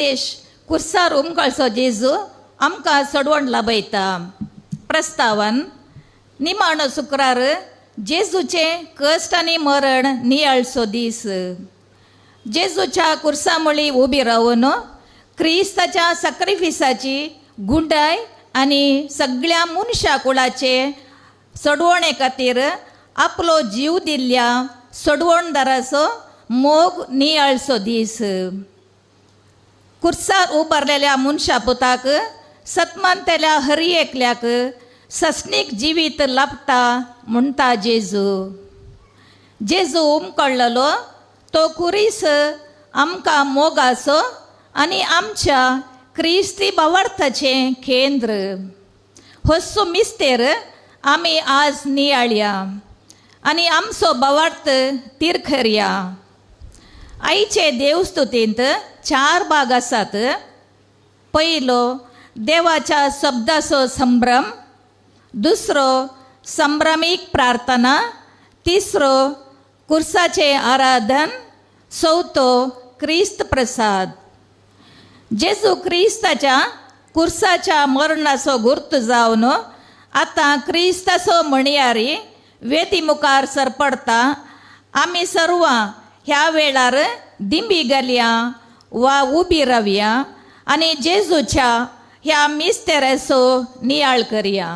देश कुर्सार उमकळचो जेजू आमकां सडवण लाभयता. प्रस्तावन निमाणो शुक्रार जेजूचें कश्ट आनी मरण नियाळचो दीस. जेजूच्या कुर्सा मुळी उबी रावन क्रिस्ताच्या साक्रिफिसाची गुंडाय आनी सगळ्या मनशा कुळाचे सडवणे खातीर आपलो जीव दिल्ल्या सडवणदाराचो मोग नियाळचो दीस. कुर्सार उबारलेल्या मनशा पुताक सतमानतेल्या हरी एकल्याक ससनीक जिवीत लाभता म्हणटा जेजू. जेजू उमकळ्ळलो तो कुरीस आमकां मोगाचो आनी आमच्या क्रिस्ती भावार्थाचें केंद्र. होसो मिस्तेर आमी आज नियाळया आनी आमचो भावार्थ तिरखरया. आयचे देवस्तुतींत चार भाग आसात. पयलो देवाच्या शब्दाचो संभ्रम, दुसरो संभ्रमीक प्रार्थना, तिसरो कुर्साचें आराधन, चवथो क्रिस्त प्रसाद. जेजू क्रिस्ताच्या कुर्साच्या मरणाचो गुर्त जावन आतां क्रिस्ताचो म्हणयारी वेदी मुखार सरपडटा. आमी सर्वां ह्या वेळार दिंबी घालया वा उबी रावया आनी जेजूच्या ह्या मिस्तेराचो नियाळ करया.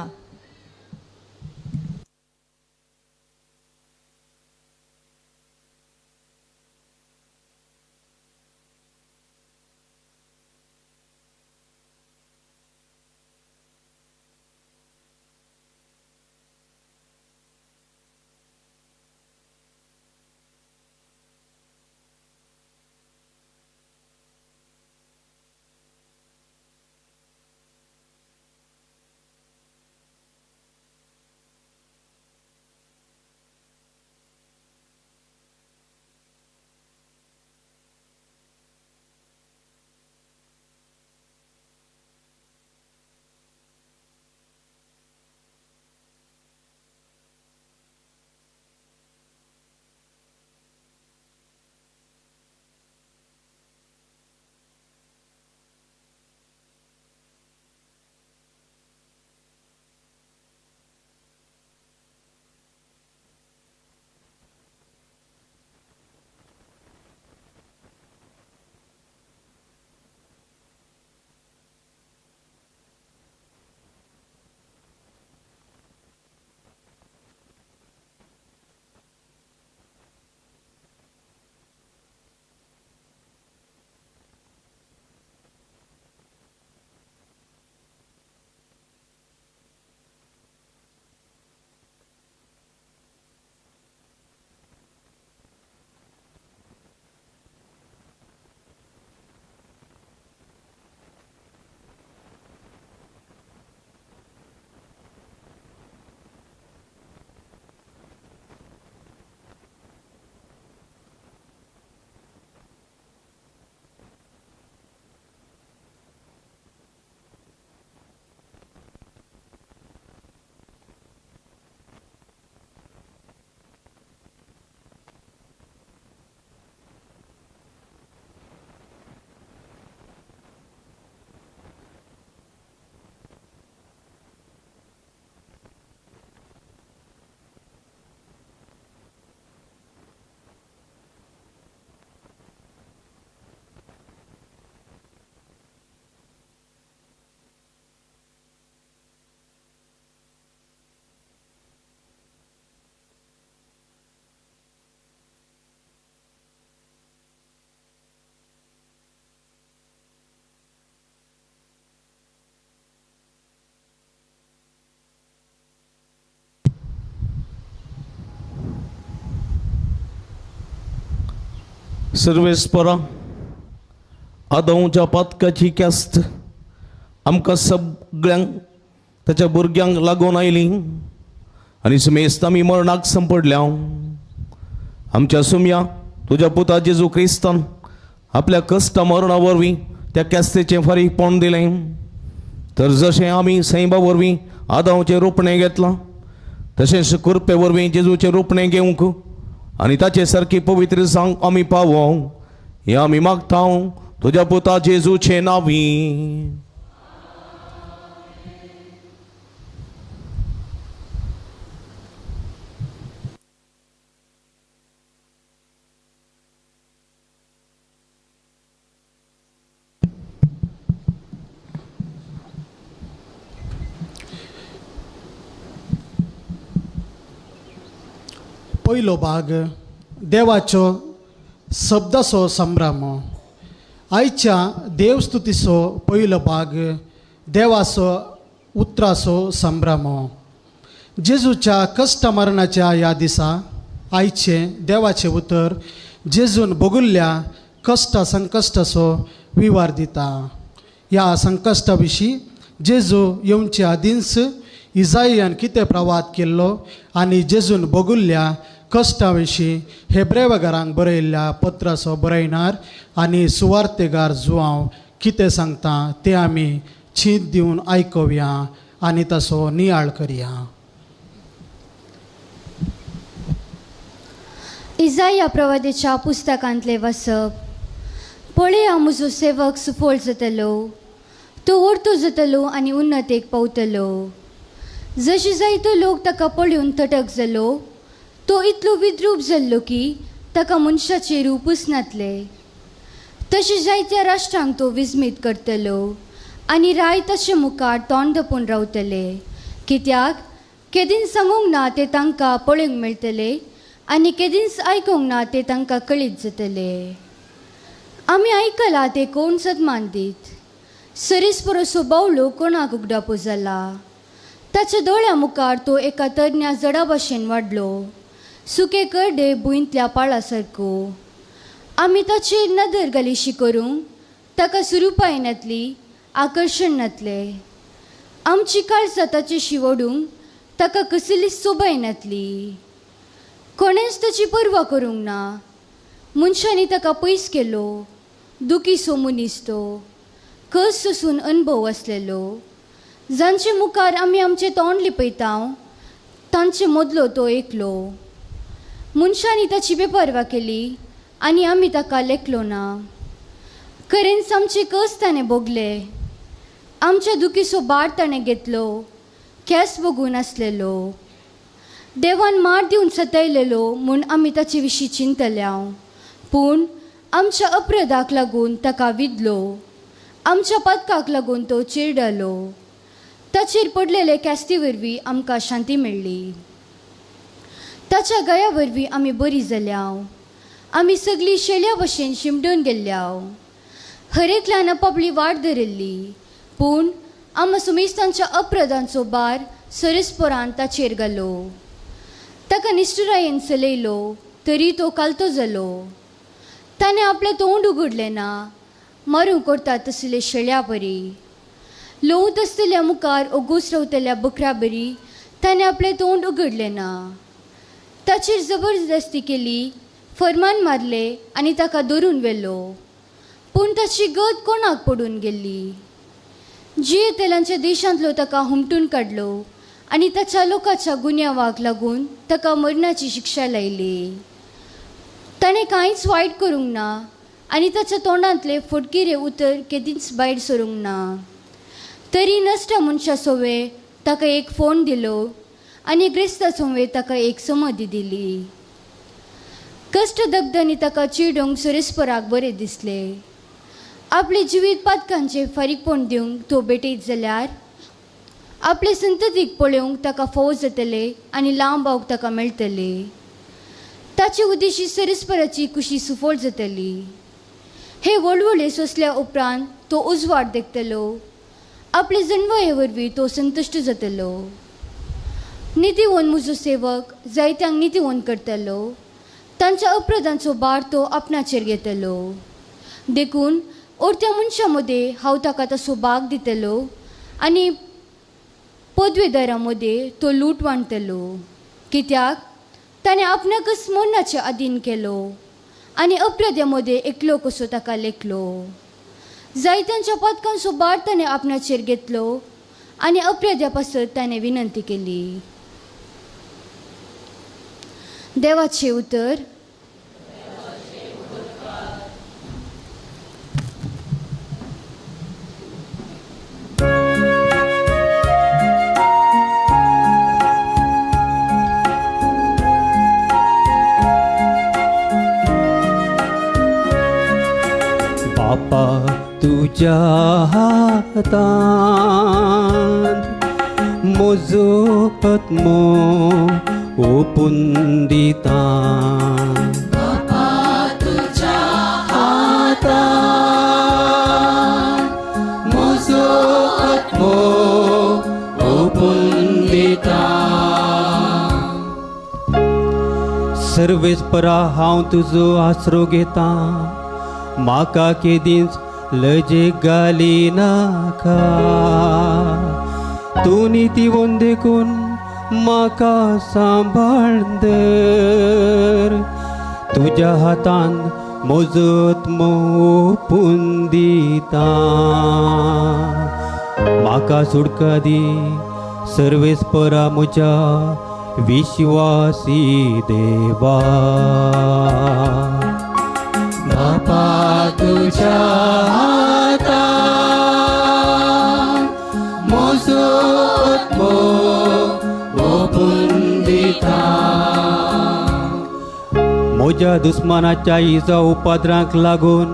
सर्वेस्परा आदवच्या पातकाची ख्यास्त आमकां सगळ्यांक ताच्या भुरग्यांक लागून आयली आनी सुमेस्त आमी मरणाक संपडल्या. आमच्या सुमया तुज्या पुता जेजू क्रिस्तान आपल्या कश्टा मरणा वरवीं त्या ख्यास्तेचें फारीकपण दिलें. तर जशें आमी सैमा वरवीं आदांवचें रोपणें घेतलां तशेंच कृपे वरवीं जेजूचें रोपणें घेवंक आनी ताचे सारकी पवित्र जावंक आमी पावों हें आमी मागता. तुज्या पुता जेजूचे नांवी. पयलो भाग देवाचो शब्दाचो संभ्रम. आयच्या देवस्तुतीचो पयलो भाग देवाचो उतराचो संभ्रम. जेजूच्या कश्ट मरणाच्या ह्या दिसा आयचें देवाचें उतर जेजून भोगिल्ल्या कश्ट संकश्टाचो विवार दिता. ह्या संकश्टा विशीं जेजू येवचे आदींच इजायान कितें प्रवाद केल्लो आनी जेजून भोगिल्ल्या कश्टा विशीं हेब्रेवगारांक बरयल्ल्या पत्राचो बरयणार आनी सुवार्तेगार जुआंव कितें सांगता तें आमी चींत दिवन आयकुया आनी ताचो नियाळ करया. इजाया प्रवादेच्या पुस्तकांतलें वाचप. पळया म्हजो सेवक सुफळ जातलो, तो वर्तो जातलो आनी उन्नतेक पावतलो. जशे जायतो लोक ताका पळोवन थटक जालो, तो इतलो विद्रूप जाल्लो की ताका मनशाचें रूपच नातलें. तशें जायत्या राष्ट्रांक तो विस्मीत करतलो आनी राय ताचे मुखार तोंड दपून रावतले, कित्याक केदींच सांगूंक ना तें तांकां पळोवंक मेळटलें आनी केदींच आयकूंक ना तें तांकां कळीत जातलें. आमी आयकलां तें कोण सदमान दीत, सरीस परसो बावलो कोणाक उगडापो जाला. ताच्या दोळ्या मुखार तो एका तरण्या जडा भशेन वाडलो, सुके करडे भुंयतल्या पाळा सारको. आमी ताचेर नदर घालीशी करूंक ताका सुरुपाय नातली, आकर्शण नातलें. आमची काळजां ताचे शिवडूंक ताका कसलीच सोबाय नातली. कोणेंच ताची पर्वा करूंक ना. मनशांनी ताका पयस केलो, दुखीसो मनीस तो, कस सोसून अणभव आसलेलो. जांचे मुखार आमी आमचें तोंड लिपयता तांचे मदलो तो एकलो. मनशांनी ताची बेपर्वा केली आनी आमी ताका लेखलो ना. खरेंच आमचे कस ताणें भोगले, आमच्या दुखीचो भार ताणें घेतलो, केंस भोगून आसलेलो. देवान मार दिवन सतायलेलो म्हूण आमी ताचे विशीं चिंतल्या, पूण आमच्या अपराधाक लागून ताका विदलो, आमच्या पदकाक लागून तो चिरडलो. ताचेर पडलेले केस्ती वरवीं आमकां शांती मेळ्ळी, ताच्या गया वरवीं आमी बरी जाल्या. आमी सगळीं शेल्या भशेन शिमडून गेल्ल्या, हर एकल्यान आपापली वाट धरिल्ली, पूण आमा सुमेस्तांच्या अपराधांचो भार सरसपोरान ताचेर घालो. ताका निश्ठुरायेन चलयलो तरी तो कालतो जालो. ताणें आपलें तोंड उगडलें ना, मारूंक करता तसले शेळ्या बरी. लोवत आसतल्या मुखार ओगूस रावतल्या बकऱ्या बरी ताणें आपलें तोंड उगडलें ना. ताचेर जबरदस्ती केली, फरमान मारले आनी ताका धरून व्हेलो, पूण ताची गत कोणाक पडून गेल्ली. जियेतल्यांच्या देशांतलो ताका हुमटून काडलो आनी ताच्या लोकांच्या गुन्यांवाक लागून ताका मरणाची शिक्षा लायली. ताणें कांयच वायट करूंक ना आनी ताच्या तोंडांतलें फटकिरें उतर केदींच भायर सरूंक ना. तरी नश्ट मनशा सोवे ताका एक फोन दिलो आनी ग्रेस्ता सोवे ताका एक समदी दिली. कश्ट दगदांनी ताका चिडोवंक सुरेस्पराक बरें दिसलें. आपलें जिवीत पातकांचें फारीकपण दिवंक तो भेटयत जाल्यार आपले संततीक पळोवंक ताका फोव जातले आनी लांब आवक ताका मेळटले. ताचे उद्देशी सरस्पराची कुशी सुफळ जातली. हे वळवळे सोंसल्या उपरांत तो उजवाड देखतलो, आपले जनवये वरवीं तो संतुश्ट जातलो. नितीवंत म्हजो सेवक जायत्यांक नितीवंत करतलो, तांच्या अपराधांचो भार तो आपणाचेर घेतलो. देखून अर्द्या मनशां मदें हांव ताका तसो भाग दितलो आनी पदवेदारां मदें तो लूट वांटतलो, कित्याक ताणें आपणाकच मरणाचे अधीन केलो आनी अपराध्या मदें एकलो कसो ताका लेखलो. जायत्यांच्या पदकांचो भार ताणें आपणाचेर घेतलो आनी अपराध्या पासत ताणें विनंती केली. देवाचें उतर. तुज्या हातांत म्हजो आत्मो ओपून दिता. बापा तुज्या हातांत म्हजो आत्मो ओपून दिता. सर्वेस्परा हांव तुजो आसरो घेता, म्हाका केदींच लजेक घाली नाका. तूं नितीवंत देखून म्हाका सांबाळ धर, तुज्या हातान म्हजो आत्मो ओपून दिता. म्हाका सुटका दी सर्वेस्परा म्हज्या विश्वासी देवा. बापा तुज्या हातांत म्हजो आत्मो ओपून दिता. म्हज्या दुस्मानाच्या इजा उपद्रांक लागून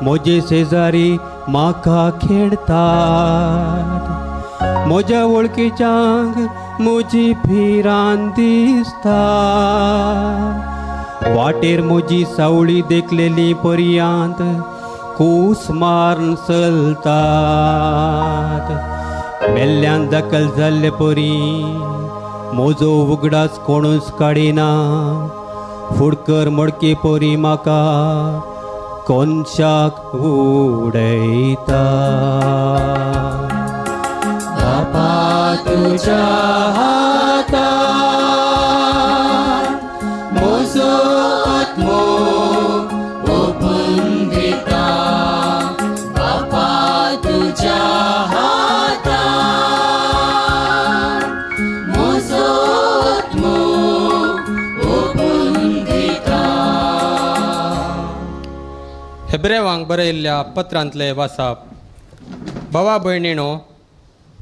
म्हजे शेजारी म्हाका खेळटात, म्हज्या वळखीच्यांक म्हजी भिरांत दिसता. वाटेर म्हजी सावळी देखलेली पर्यांत कूस मारून चलतात. मेल्ल्यान दखल जाल्ले परी म्हजो उगडास कोणूच काडिना. फुडकर मडके परी म्हाका कोनशाक उडयता. बापा तुज्या हातांत म्हजो आत्मो ओपून दिता. बापा तुज्या हातांत म्हजो आत्मो ओपून दिता. हेब्रेवांक बरयल्ल्या पत्रांतले वासाप. भावा भयणीनो,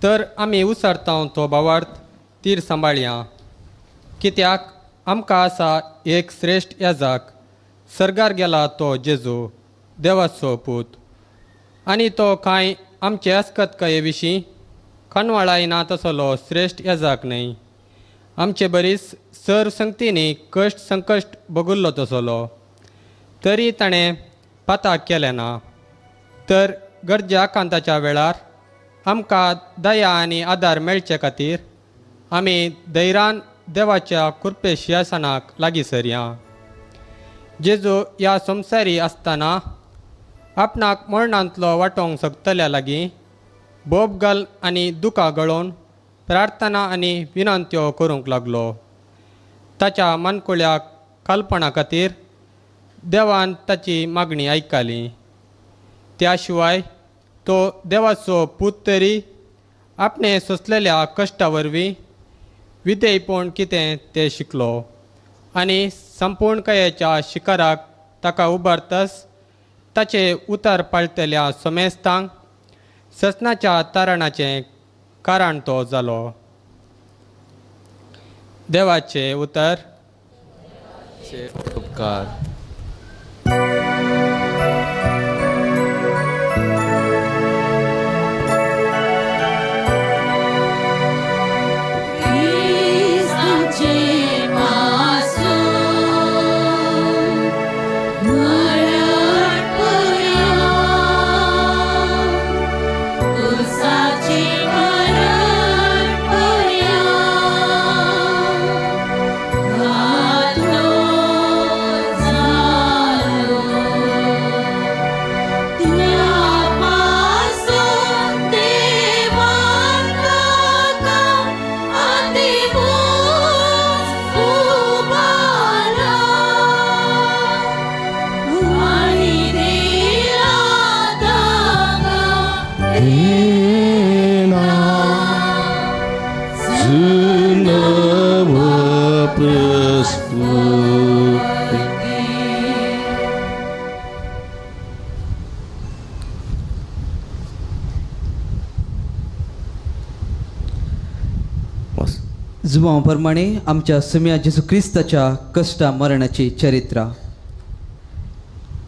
तर आमी उसरता तो भावार्थ तीर सांबाळया, कित्याक आमकां आसा एक श्रेश्ठ याजक, सर्गार गेला तो जेजू देवाचो पूत, आनी तो कांय आमचे अस्कतकाये विशीं खणवाळायना तसलो श्रेश्ठ याजक न्हय. आमचे बरीच सर संगतींनी कश्ट संकश्ट भोगल्लो तसलो, तरी ताणें पाताक केलें ना. तर गरजे आकांताच्या वेळार आमकां दया आनी आदार मेळचे खातीर आमी धैर्यान देवाच्या कृपे शिंयासनाक लागीं सरया. जेजू ह्या संवसारी आसतना आपणाक मरणांतलो वाटोवंक शकतल्या लागीं बोब घाल आनी दुकां गळोवन प्रार्थना आनी विनंत्यो करूंक लागलो. ताच्या मानकुळ्या कालपणा खातीर देवान ताची मागणी आयकली. त्या शिवाय तो देवाचो पूत तरी आपणे सोंसलेल्या कश्टा वरवीं विधेयपण कितें तें शिकलो आनी संपूर्णकायेच्या शिखराक ताका उबारतस ताचे उतार पाळटल्या समेस्तांक ससनाच्या तारणाचें कारण तो जालो. देवाचें उतर. उपकार. जुवां प्रमाणे आमच्या सुम्या जेजू क्रिस्ताच्या कश्टा मरणाची चरित्र.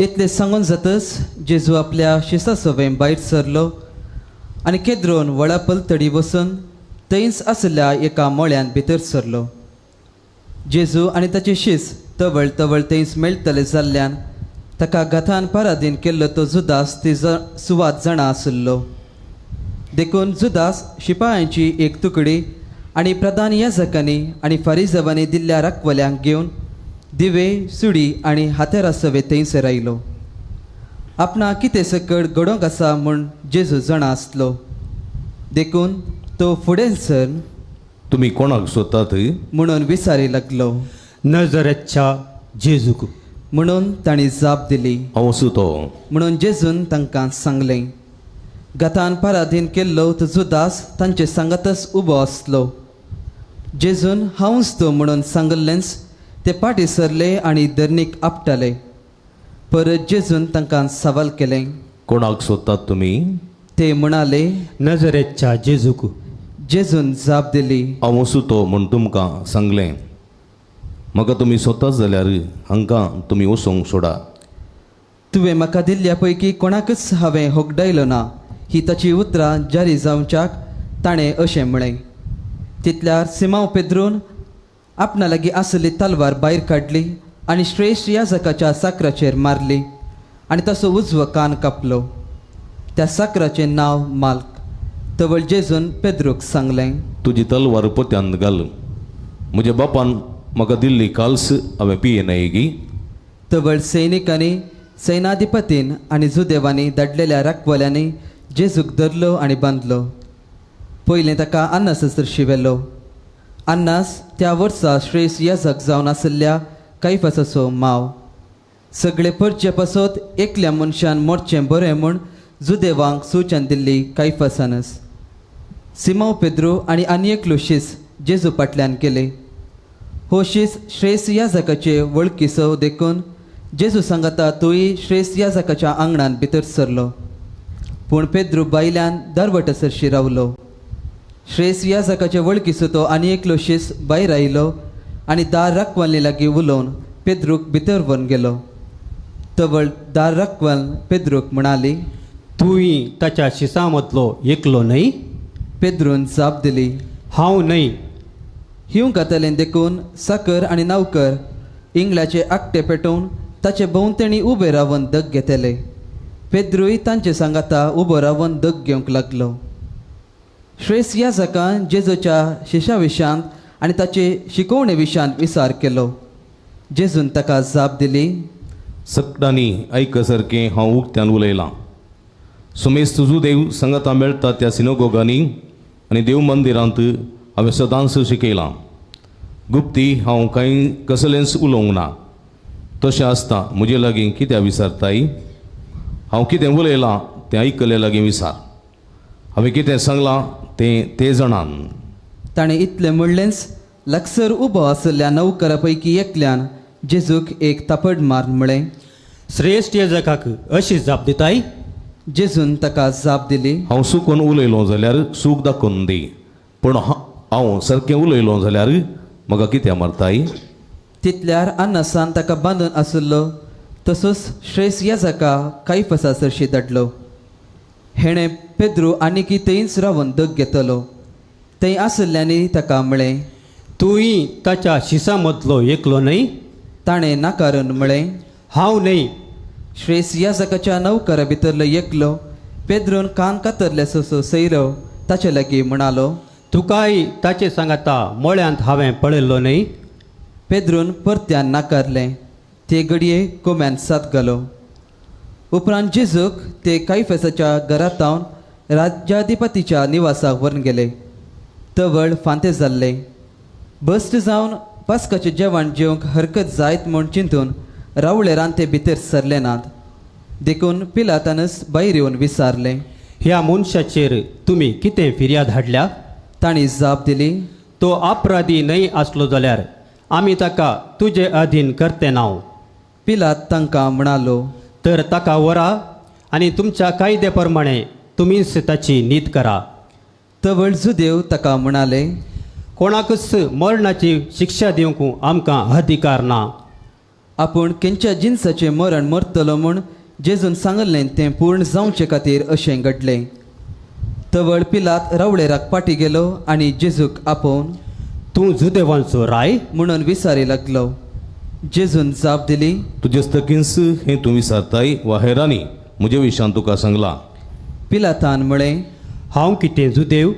इतलें सांगून जातच जेजू आपल्या शिसा सवें भायर सरलो आनी केद्रोन वळा पलतडी वचून थंयच आशिल्ल्या एका मळ्यान भितर सरलो. जेजू आनी ताचे शीस तवळ तवळ थंयच मेळटले जाल्ल्यान ताका घातान पराधीन केल्लो तो जुदास ती सुवात जाणा आशिल्लो. देखून जुदास शिपायांची एक तुकडी आनी प्रधान याजकांनी आनी फारिजावांनी दिल्ल्या राखवल्यांक घेवन दिवे सुडी आनी हातेरा सवे थंयसर आयलो. आपणाक कितें सकट घडोवंक आसा म्हूण जेजू जाणा आसलो. देखून तो फुडें सर तुमी कोणाक सोदतात म्हणून विचारी लागलो. नजरेच्या जेजूक म्हणून तांणी जाप दिली. हांव तो म्हणून जेजून तांकां सांगलें. गतान पराधीन केल्लो तो जुदास तांचे सांगातच उबो आसलो. जेजून हांवच तो म्हणून सांगल्लेंच ते फाटीं सरले आनी धरणीक आपटाले. परत जेजून तांकां सवाल केलें, कोणाक सोदतात तुमी? ते म्हणाले, नजरेच्या जेजूक. जेजून जाप दिली, हांव तो म्हूण तुमकां सांगलें. म्हाका तुमी सोदतात जाल्यार हांकां तुमी वचूंक सोडा. तुवें म्हाका दिल्ल्या पैकी कोणाकच हांवें होगडायलो ना ही ताची उतरां जारी जावच्याक ताणें अशें म्हळें. तितल्यार सिमांव पेद्रून आपणा लागीं आसली तलवार भायर काडली आनी श्रेश्ठ याजकाच्या साकराचेर मारली आनी ताचो उजवो कान कापलो. त्या साकराचें नांव माल्क. तवळ जेजून पेद्रूक सांगलें, तुजी तलवार पोत्यांत घाल. म्हज्या बापान म्हाका दिल्ली काल्स हांवें पियेनाय गी? तवळ सैनिकांनी सैनाधिपतीन आनी जुदेवांनी धाडलेल्या राखवल्यांनी जेजूक धरलो आनी बांदलो. पयलें ताका अन्नास सरशी व्हेलो. अन्नास त्या वर्सा श्रेश्ठ याजक जावन आशिल्ल्या कायफासाचो माव. सगळे परचे पासत एकल्या मनशान मोरचें बरें म्हूण जुदेवांक सुचन दिल्ली कायफासानच. सिमांव पेद्रू आनी आनी एकलो शीस जेजू फाटल्यान गेले. हो शीस श्रेश्ठ याजकाचे वळखीचो देखून जेजू सांगाता तोय श्रेश्ठ याजकाच्या आंगणान भितर सरलो. पूण पेद्रू भायल्यान दारवटा सरशी रावलो. श्रेश्ठ याजकाचे वळखीचो तो आनी एकलो शीस भायर आयलो आनी दार राखवाली लागीं उलोवन पेद्रूक भितर व्हरून गेलो. तवळ दार राखवाल पेद्रूक म्हणाली, तूंय ताच्या शिसां मदलो एकलो न्हय? पेद्रून जाप दिली, हांव न्हय. हिंव घातलें देखून साकर आनी नौकर इंगळ्याचे आकटे पेटोवन ताचे भोंवतणी उबे रावन दग घेतले. पेद्रूय तांचे सांगाता उबो रावन दग घेवंक लागलो. श्रेश्ठ याजकान जेजूच्या शिशा विशयांत आनी ताचे शिकोवणे विशयांत विचार केलो. जेजून ताका जाप दिली, सगळ्यांनी आयकसारकें हांव उक्त्यान उलयलां. सुमेस्त जुदेव सांगाता मेळटा त्या सिनोगोगांनी आनी देव मंदिरांत हांवें सदांच शिकयलां. गुप्ती हांव कांय कसलेंच उलोवंक ना. तशें आसता म्हजे लागीं कित्याक विचारताय? हांव कितें उलयलां तें आयकले लागीं विचार. हांवें कितें सांगलां तें ते जाणान. ताणें इतलें म्हणलेंच लागसर उबो आशिल्ल्या नौकरा पैकी एकल्यान जेजूक एक थापड मार म्हळें, श्रेश्ठ याजकाक अशी जाप दिताय? जेजून ताका जाप दिली, हांव सुकून उलयलो जाल्यार सूख दाखोवन दी, पूण हांव सारकें उलयलो जाल्यार म्हाका कित्याक मारताय? तितल्यार अन्नासान ताका बांदून आशिल्लो तसोच श्रेश्ठ याजका कायफसा सरशी धाडलो. हेणें पेद्रू आनीकी थंयच रावन दग घेतलो. थंय आशिल्ल्यांनी ताका म्हळें, तूंय ताच्या शिसां मदलो एकलो न्हय? ताणें नाकारून म्हळें, हांव न्हय. श्रेश्ठ याजकाच्या नौकरा भितरलो एकलो पेद्रून कान कातरले ससो सैरो ताचे लागीं म्हणालो, तुकाय ताचे सांगाता मळ्यांत हांवें पळयल्लो न्हय? पेद्रून परत्यान नाकारलें. ते घडये कोम्यान सात घालो. उपरांत जेजूक ते कायफेसाच्या घरांत राज्याधिपतीच्या निवासाक व्हरून गेले. तवळ फांते जाल्ले. बस्ट जावन पास्काचें जेवण जेवंक हरकत जायत म्हूण चिंतून रावळे रांदते भितर सरले नात. देखून पिलातानच भायर येवन विचारलें, ह्या मनशाचेर तुमी कितें फिर्याद हाडल्या? तांणी जाप दिली, तो अपराधी न्हय आसलो जाल्यार आमी ताका तुजे अधीन करते नांव. पिलात तांकां म्हणालो, तर ताका व्हरा आनी तुमच्या कायद्या प्रमाणे तुमीच ताची नीत करा. तवळ जुदेव ताका म्हणाले, कोणाकच मरणाची शिक्षा दिवंक आमकां अधिकार ना. आपूण खंयच्या जिनसाचें मरण मरतलो म्हूण जेजून सांगलें तें पूर्ण जावचे खातीर अशें घडलें. तवळ पिलात रावळेराक पाटी गेलो आनी जेजूक आपोवन तूं जुदेवांचो राय म्हणून विचारी लागलो. जेजून जाप दिली, तुजे स्तकींस हें तूं विचारताय वा हेरांनी म्हजे विशान तुका सांगलां? पिलातान म्हळें, हांव कितें जुदेव?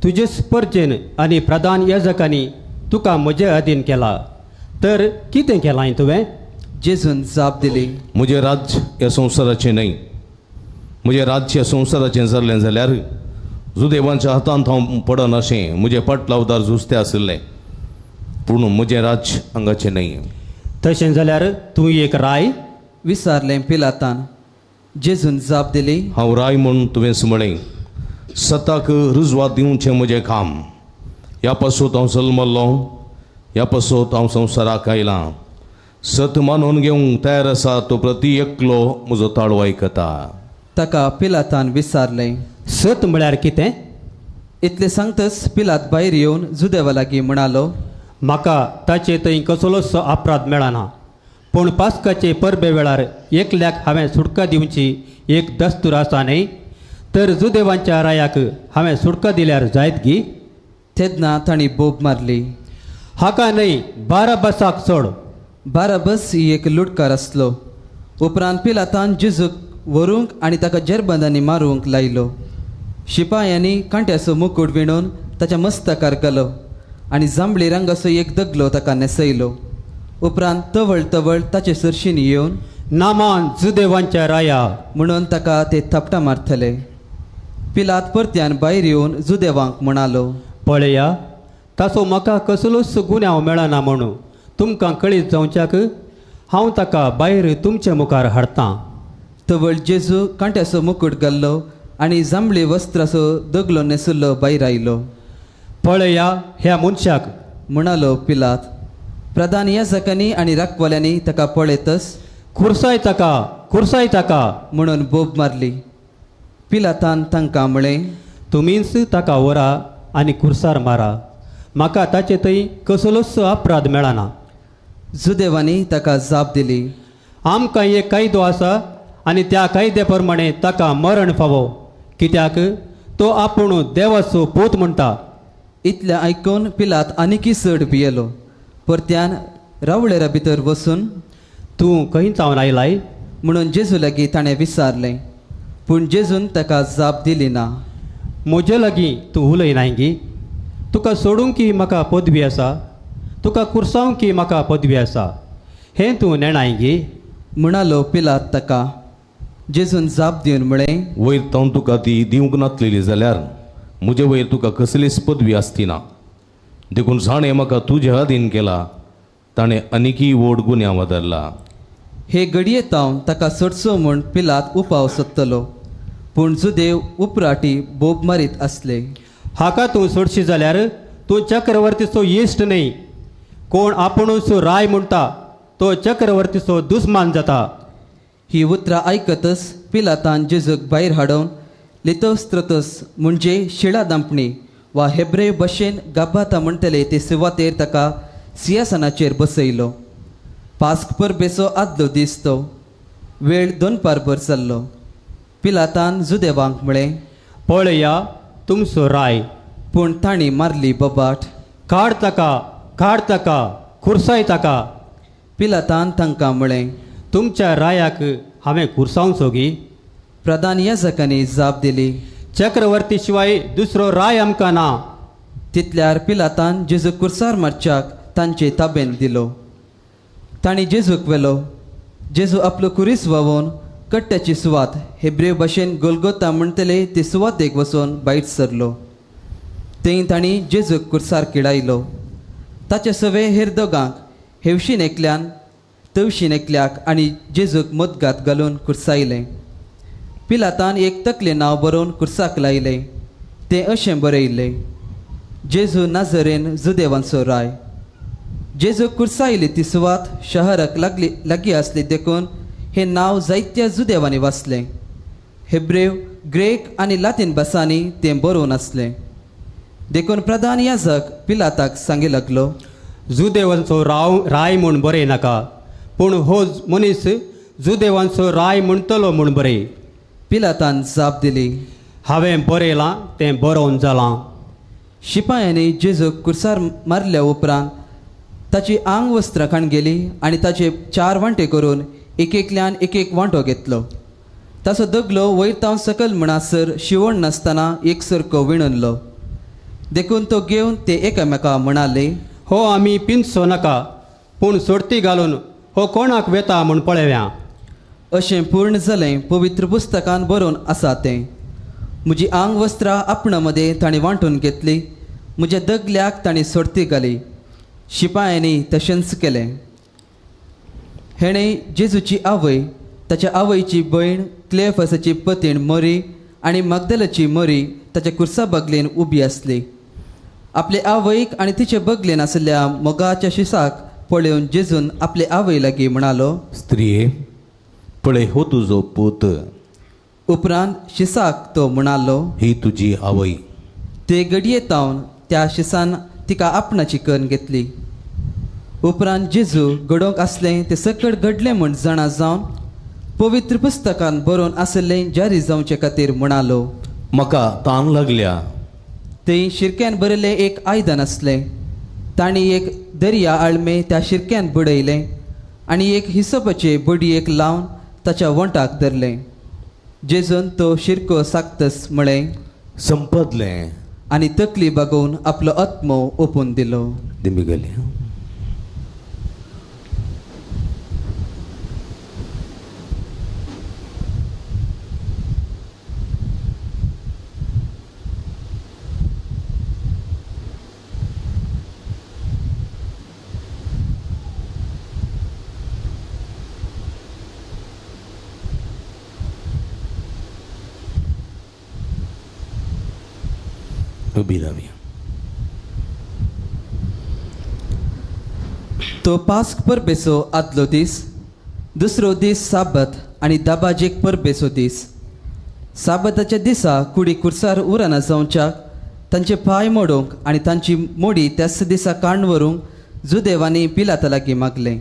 तुजे स्पर्जेन आनी प्रधान याजकांनी तुका म्हजे अधीन केला, तर कितें केलां तुवें? जेजून जाप दिली, म्हजें राज्य ह्या संवसाराचें न्हय. म्हजें राज्य ह्या संवसाराचें जाल्लें जाल्यार जुदेवांच्या हातांत हांव पडनाशें म्हजें पाटलावदार झुजते आशिल्लें, पूण म्हजें राज्य हांगाचें न्हय. तशें जाल्यार तूं एक राय? विचारलें पिलातान. जेजून जाप दिली, हांव राय म्हूण तुवेंच म्हळें. सताक रुजवात दिवचें म्हजें काम. ह्या पासत हांव जल्मल्लो, ह्या पासत हांव संवसाराक आयलां. सत मानून घेवंक तयार आसा तो प्रती एकलो म्हजो ताळो आयकता. ताका पिलातान विचारलें, सत म्हळ्यार कितें? इतलें सांगतच पिलात भायर येवन जुदेवा लागीं म्हणालो, म्हाका ताचे थंय कसलोच अपराध मेळना, पूण पास्काचे परबे वेळार एकल्याक हांवें सुटका दिवची एक दस्तूर आसा न्हय, तर जुदेवांच्या रायाक हांवें सुटका दिल्यार जायत गी? तेन्ना तांणी बोब मारली, हाका न्हय, बाराबसाक सोड. बाराबस ही एक लुटकार आसलो. उपरांत पिलातान जेजूक व्हरूंक आनी ताका जेरबंदांनी मारूंक लायलो. शिपायांनी कांट्याचो मुकूट विणून ताच्या मस्तकार घालो आनी जांबळी रंगाचो एक दगलो ताका न्हेसयलो. उपरांत तवळ तवळ ताचे सरशीन येवन नामान जुदेवांच्या राया म्हणून ताका ते थापटां मारतले. पिलात परत्यान भायर येवन जुदेवांक म्हणालो, पळया, ताचो म्हाका कसलोच गुन्यांव मेळना म्हणून तुमकां कळीत जावच्याक हांव ताका भायर तुमचे मुखार हाडटां. तवळ जेजू कांट्याचो मुकूट घाल्लो आनी जांबळी वस्त्राचो दगलो न्हेसुल्लो भायर आयलो. पळया ह्या मनशाक म्हणालो पिलात. प्रधान याजकांनी आनी राखवाल्यांनी ताका पळयतच खुर्साय ताका, खुर्साय ताका म्हणून बोब मारली. पिलातान तांकां म्हळें, तुमीच ताका व्हरा आनी खुर्सार मारा, म्हाका ताचे थंय कसलोच अपराध मेळना. जुदेवांनी ताका जाप दिली, आमकां एक कायदो आसा आनी त्या कायद्या प्रमाणे ताका मरण फावो, कित्याक तो आपूण देवाचो पूत म्हणटा. इतलें आयकून पिलात आनीकय चड भियेलो. परत्यान रावळेरा भितर वचून तूं खंय जावन आयलाय म्हणून जेजू लागीं ताणें विचारलें, पूण जेजून ताका जाप दिली ना. म्हजे लागीं तूं उलयनाय गी? तुका सोडूंक की म्हाका पदवी आसा, तुका कुर्सावंक की म्हाका पदवी आसा, हें तूं नेणाय गी? म्हणालो पिलात ताका. जेजून जाप दिवन म्हळें, वयर तावन तुका ती दिवंक नासलेली जाल्यार म्हजे वयर तुका कसलीच पदवी आसती ना. देखून जाणें म्हाका तुजे अधीन केला ताणें आनीकय व्हड गुन्यांव धरला. हे घडये तावन ताका सोडचो म्हूण पिलात उपाव सोदतलो, पूण जुदेव उपराटी बोब मारीत आसले. हाका तूं सोडशी जाल्यार तूं चक्रवर्तीचो इश्ट न्हय. कोण आपुणूच राय म्हणटा तो चक्रवर्तीचो दुस्मान जाता. ही उतरां आयकतच पिलातान जेजूक भायर हाडून लितोस्त्रतस म्हणजे शिळा दांपणी वा हेब्रे भशेन गाबाता म्हणटले ते सुवातेर ताका सिंहासनाचेर बसयलो. पास्क परबेचो आदलो दीस तो. वेळ दोनपारभर जाल्लो. पिलातान जुदेवांक म्हळें, पळया तुमचो राय. पूण तांणी मारली बोबाट, काड ताका, काड ताका, खुर्साय ताका. पिलातान तांकां म्हळें, तुमच्या रायाक हांवें खुर्सावचो गी? प्रधान याजकांनी जाप दिली, चक्रवर्ती शिवाय दुसरो राय आमकां ना. तितल्यार पिलातान जेजूक कुर्सार मारच्याक तांचे ताबेन दिलो. तांणी जेजूक व्हेलो. जेजू आपलो कुरीस व्हांवोवन कट्ट्याची सुवात हेब्रेव भाशेन गोलगोता म्हणटले ते सुवातेक वचून भायर सरलो. थंय तांणी जेजूक कुर्सार किडायलो. ताचे सवे हेर दोगांक हेवशीन एकल्यान तवशीन एकल्याक आनी जेजूक मदगात घालून कुर्सायलें. पिलातान एक तकलें नांव बरोवन कुर्साक लायलें. तें अशें बरयिल्लें, जेजू नाजरेन जुदेवांचो राय. जेजू कुर्सायली ती सुवात शहराक लागली लागीं आसली देखून हें नांव जायत्या जुदेवांनी वाचलें. हेब्रेव, ग्रेक आनी लातीन भासांनी तें बरोवन आसलें. देखून प्रधान याजक पिलाताक सांगी लागलो, जुदेवांचो राव राय म्हूण बरय नाका, पूण हो मनीस जुदेवांचो राय म्हणटलो म्हूण बरय. पिलातान जाप दिली, हांवें बरयलां तें बरोवन जालां. शिपायांनी जेजूक कुर्सार मारल्या उपरांत ताची आंग वस्त्रां काण गेली आनी ताचे 4 वांटे करून एक एकल्यान एक एक वांटो घेतलो. ताचो दगलो वयर तावन सकल म्हणसर शिवण नासतना एक सारको विणुनलो. देखून तो घेवन ते एकामेका म्हणाले, हो आमी पिंजचो नाका, पूण सोडती घालून हो कोणाक वेता म्हूण पळोवया. अशें पूर्ण जालें पवित्र पुस्तकान बरोवन आसा तें. म्हजी आंग वस्त्रां आपणा मदें तांणी वांटून घेतली, म्हज्या दगल्याक तांणी सोडती घाली. शिपायांनी तशेंच केलें. हेणें जेजूची आवय, ताच्या आवयची भयण क्लेफसाची पतीण मरी आनी मगदलाची मरी ताच्या कुर्सा बगलेन उबी आसली. आपले आवयक आनी तिचे बगलेन आशिल्ल्या मोगाच्या शिसाक पळोवन जेजून आपले आवय लागीं म्हणालो, स्त्रिये पळय हो तुजो पूत. उपरांत शिसाक तो म्हणालो, ही तुजी आवय. ते घडये तावन त्या शिसान तिका आपणाची करून घेतली. उपरांत जेजू घडोवंक आसलें तें सकट घडलें म्हूण जाणा जावन पवित्र पुस्तकान बरोवन आशिल्लें जारी जावचे खातीर म्हणालो, म्हाका तान लागल्या. थंय शिरक्यान बरयल्लें एक आयदन आसलें. तांणी एक दर्या आळमे त्या शिरक्यान बुडयलें आनी एक हिसपाचे बडयेक लावन ताच्या वोंटाक धरलें. जेजून तो शिरको साकतस म्हळें, संपदलें, आनी तकली बागोवन आपलो आत्मो ओपून दिलो. दिमी गेली. उबी रावया. तो पास्क परबेचो आदलो दीस, दुसरो दीस साबत आनी दाबाजेक परबेचो दीस. साबताच्या दिसा कुडी कुर्सार उराना जावच्याक तांचे पांय मोडूंक आनी तांची मोडी त्याच दिसा काण व्हरूंक जुदेवांनी पिलाता लागीं मागलें.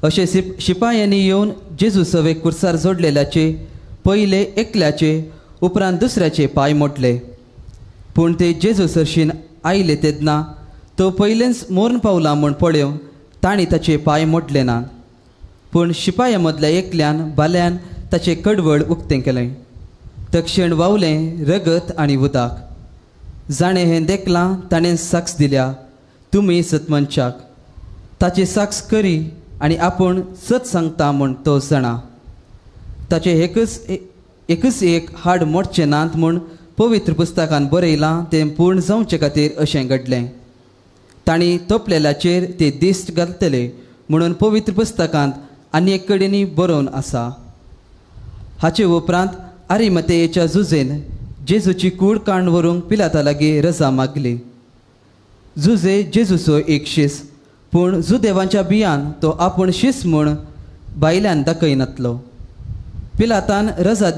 अशें शिपायांनी येवन जेजू सवे कुर्सार जोडलेल्याचे पयले एकल्याचे उपरांत दुसऱ्याचे पांय मोडले. पूण ते जेजू सरशीन आयले तेन्ना तो पयलेंच मोर्न पावला म्हूण पळोवन तांणी ताचे पांय मोडले ना. पूण शिपाया मदल्या एकल्यान बाल्यान ताचें कडवळ उक्तें केलें. तक्षण वावलें रगत आनी उदक. जाणें हें देखलां ताणें साक्ष दिल्या, तुमी सतमनशाक. ताची साक्ष करी आनी आपूण सत सांगता म्हूण तो जाणा. ताचें एकच एक हाड मोडचें नात म्हूण पवित्र पुस्तकान बरयलां तें पूर्ण जावचे खातीर अशें घडलें. तांणी तोपलेल्याचेर ते दिश्ट घालतले म्हणून पवित्र पुस्तकांत आनी एक कडेन बरोवन आसा. हाचे उपरांत आरिमतेयेच्या जुजेन जेजूची कूड काण व्हरूंक पिलाता लागीं रजा मागली. जुजे जेजूचो एक शीस, पूण जुदेवांच्या बियान तो आपूण शीस म्हूण भायल्यान दाखयनातलो. पिलातान रजा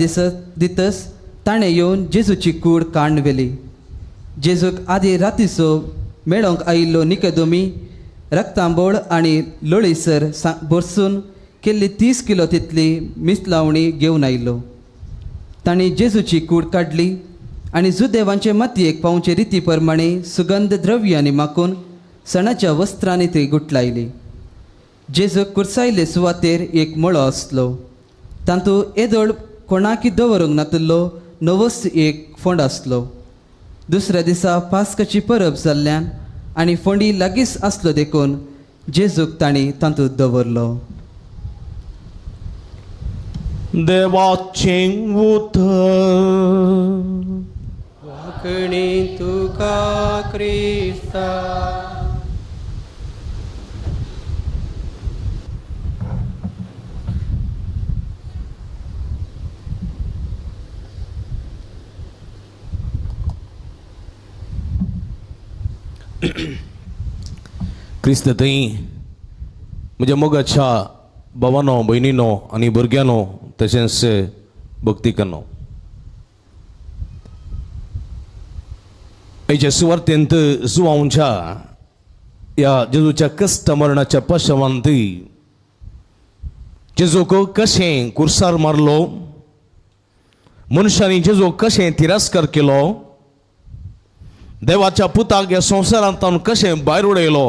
दितस ताणें येवन जेजूची कूड काण व्हेली. जेजूक आदी रातीचो मेळोंक आयिल्लो निकेदोमी रक्तांबोळ आनी लोळीसर भरसून केल्ली 30 किलो तितली मिसलावणी घेवन आयलो. तांणी जेजूची कूड काडली आनी जुदेवांचे मातयेक पावचे रिती प्रमाणे सुगंध द्रव्यांनी माकून सणाच्या वस्त्रांनी ती गुटलायली. जेजूक कुर्सायले सुवातेर एक मळो आसलो. तातूंत येदोळ कोणाकी दवरूंक नातिल्लो नवोच एक फोंड आसलो. दुसऱ्या दिसा पास्काची परब जाल्ल्यान आनी फोंडी लागींच आसलो देखून जेजूक तांणी तातूंत दवरलो. देवाचें उतर. वाकणी तुका क्रिस्ता. क्रिस्त थंय म्हज्या मोगाच्या भावानो, भयणीनो आनी भुरग्यांनो, तशेंच भक्तिकांनो, हेच्या सुवार्थेंत जुवांवच्या ह्या जेजूच्या कश्ट मरणाच्या पशवांत जेजूक कशें कुर्सार मारलो, मनशांनी जेजूक कशें तिरस्कार केलो, देवाच्या पुताक ह्या संवसारांत कशें भायर उडयलो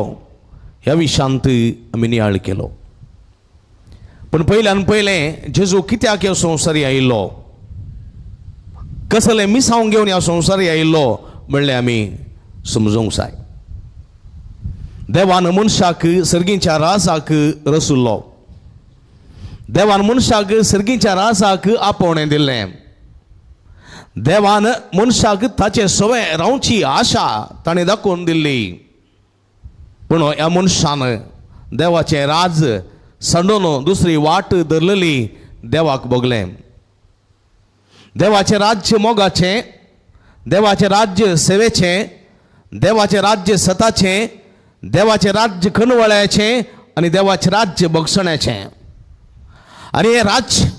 ह्या विशांत आमी नियाळ केलो. पूण पयल्यान पयलें जेजू कित्याक ह्या संवसारी आयिल्लो, कसलें मिसांव घेवन ह्या संवसारी आयिल्लो म्हणलें आमी समजूंक जाय. देवान मनशाक सर्गीच्या राजाक रसुल्लो, देवान मनशाक सर्गीच्या राजाक आपोवणें दिल्लें, देवान मनशाक ताचे सवे रावची आशा ताणें दाखोवन दिल्ली. पूण ह्या मनशान देवाचें राज सांडून दुसरी वाट धरलेली देवाक भोगलें. देवाचें राज्य मोगाचें, देवाचें राज्य सेवेचें, देवाचें राज्य सताचें, देवाचें राज्य खणवळ्याचें आनी देवाचें राज्य बगसण्याचें. आनी हें राज्य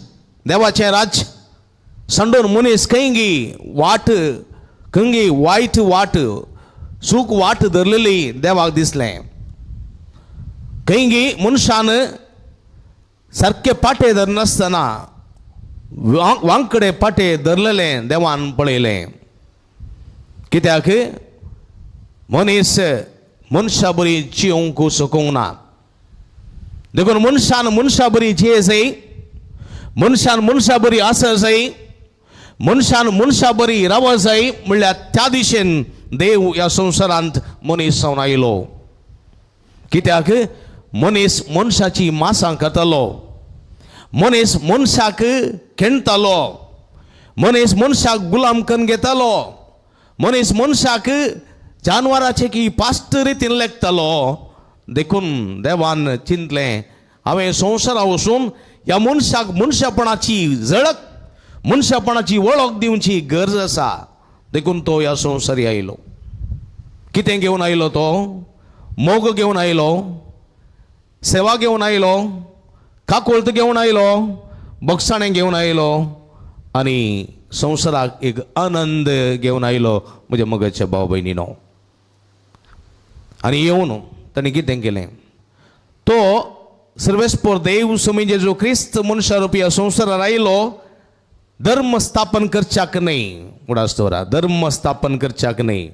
देवाचें राज्य सांडून मनीस खंयगी वाट, खंयगी वायट वाट, चूक वाट धरलेली देवाक दिसलें. खंयगी मनशान सारके पाटे धरनासतना वांकडे पाटे धरलेलें देवान पळयलें. कित्याक मनीस मनशा बरी जिवंक शकूंक ना, देखून मनशान मनशा बरी जिये जाय, मनशान मनशा बरी आस जाय, मनशान मनशा बरी राव जाय म्हणल्यार त्या दिशेन देव ह्या संवसारांत मनीस जावन आयलो. कित्याक मनीस मनशाची मासां खातालो, मनीस मनशाक खेणटालो, मनीस मनशाक गुलाम करून घेतालो, मनीस मनशाक जानवराचे की पास्ट रितीन लेखतालो. देखून देवान चिंतलें हांवें संवसारा वचून ह्या मनशाक मनशापणाची झळक, मनशापणाची वळख दिवची गरज आसा. देखून तो ह्या संवसारी आयलो. कितें घेवन आयलो तो? मोग घेवन आयलो, सेवा घेवन आयलो, काकुळट घेवन आयलो, बगसाणें घेवन आयलो आनी संवसाराक एक आनंद घेवन आयलो म्हज्या मोगाच्या भाव भयणीनो. आनी येवन ताणें कितें केलें? तो सर्वेस्पोर देव स्वामी जेजू क्रिस्त मनशा रुपी ह्या संवसारार आयलो धर्म स्थापन करच्याक न्हय, उडास दवरा, धर्म स्थापन करच्याक न्हय,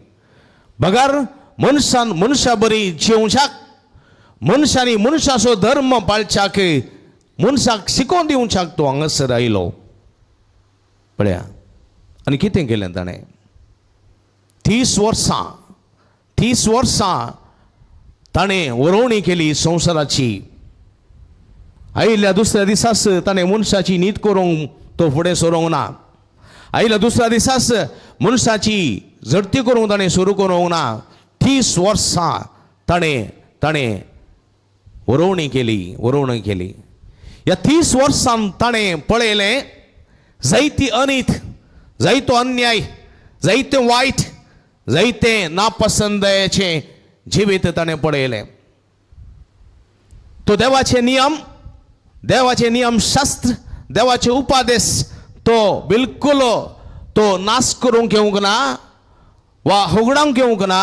बगर मनशान मनशा बरी जिवच्याक, मनशांनी मनशाचो धर्म पाळच्याक, मनशाक शिकोवन दिवच्याक तो हांगासर आयलो. पळया आनी कितें केलें ताणें? 30 वर्सां, 30 वर्सां ताणें वरोवणी केली संवसाराची. आयिल्ल्या दुसऱ्या दिसाच ताणें मनशाची नीत करूंक तो फुडें सरूंक ना, आयिल्ल्या दुसऱ्या दिसाच मनशाची झडती करूंक ताणें सुरू करूंक ना. 30 वर्सां ताणें ताणें वरोवणी केली, वरोवणी केली. ह्या 30 वर्सां ताणें पळयलें जायती अनीत, जायतो अन्याय, जायतें वायट, जायतें नापसंदायेचें जिवीत ताणें पळयलें. तो देवाचे नियम, देवाचे नियम शास्त्र, देवाचे उपादेश तो बिलकुल तो नाश करूंक येवंक ना वा होगडावंक येवंक ना,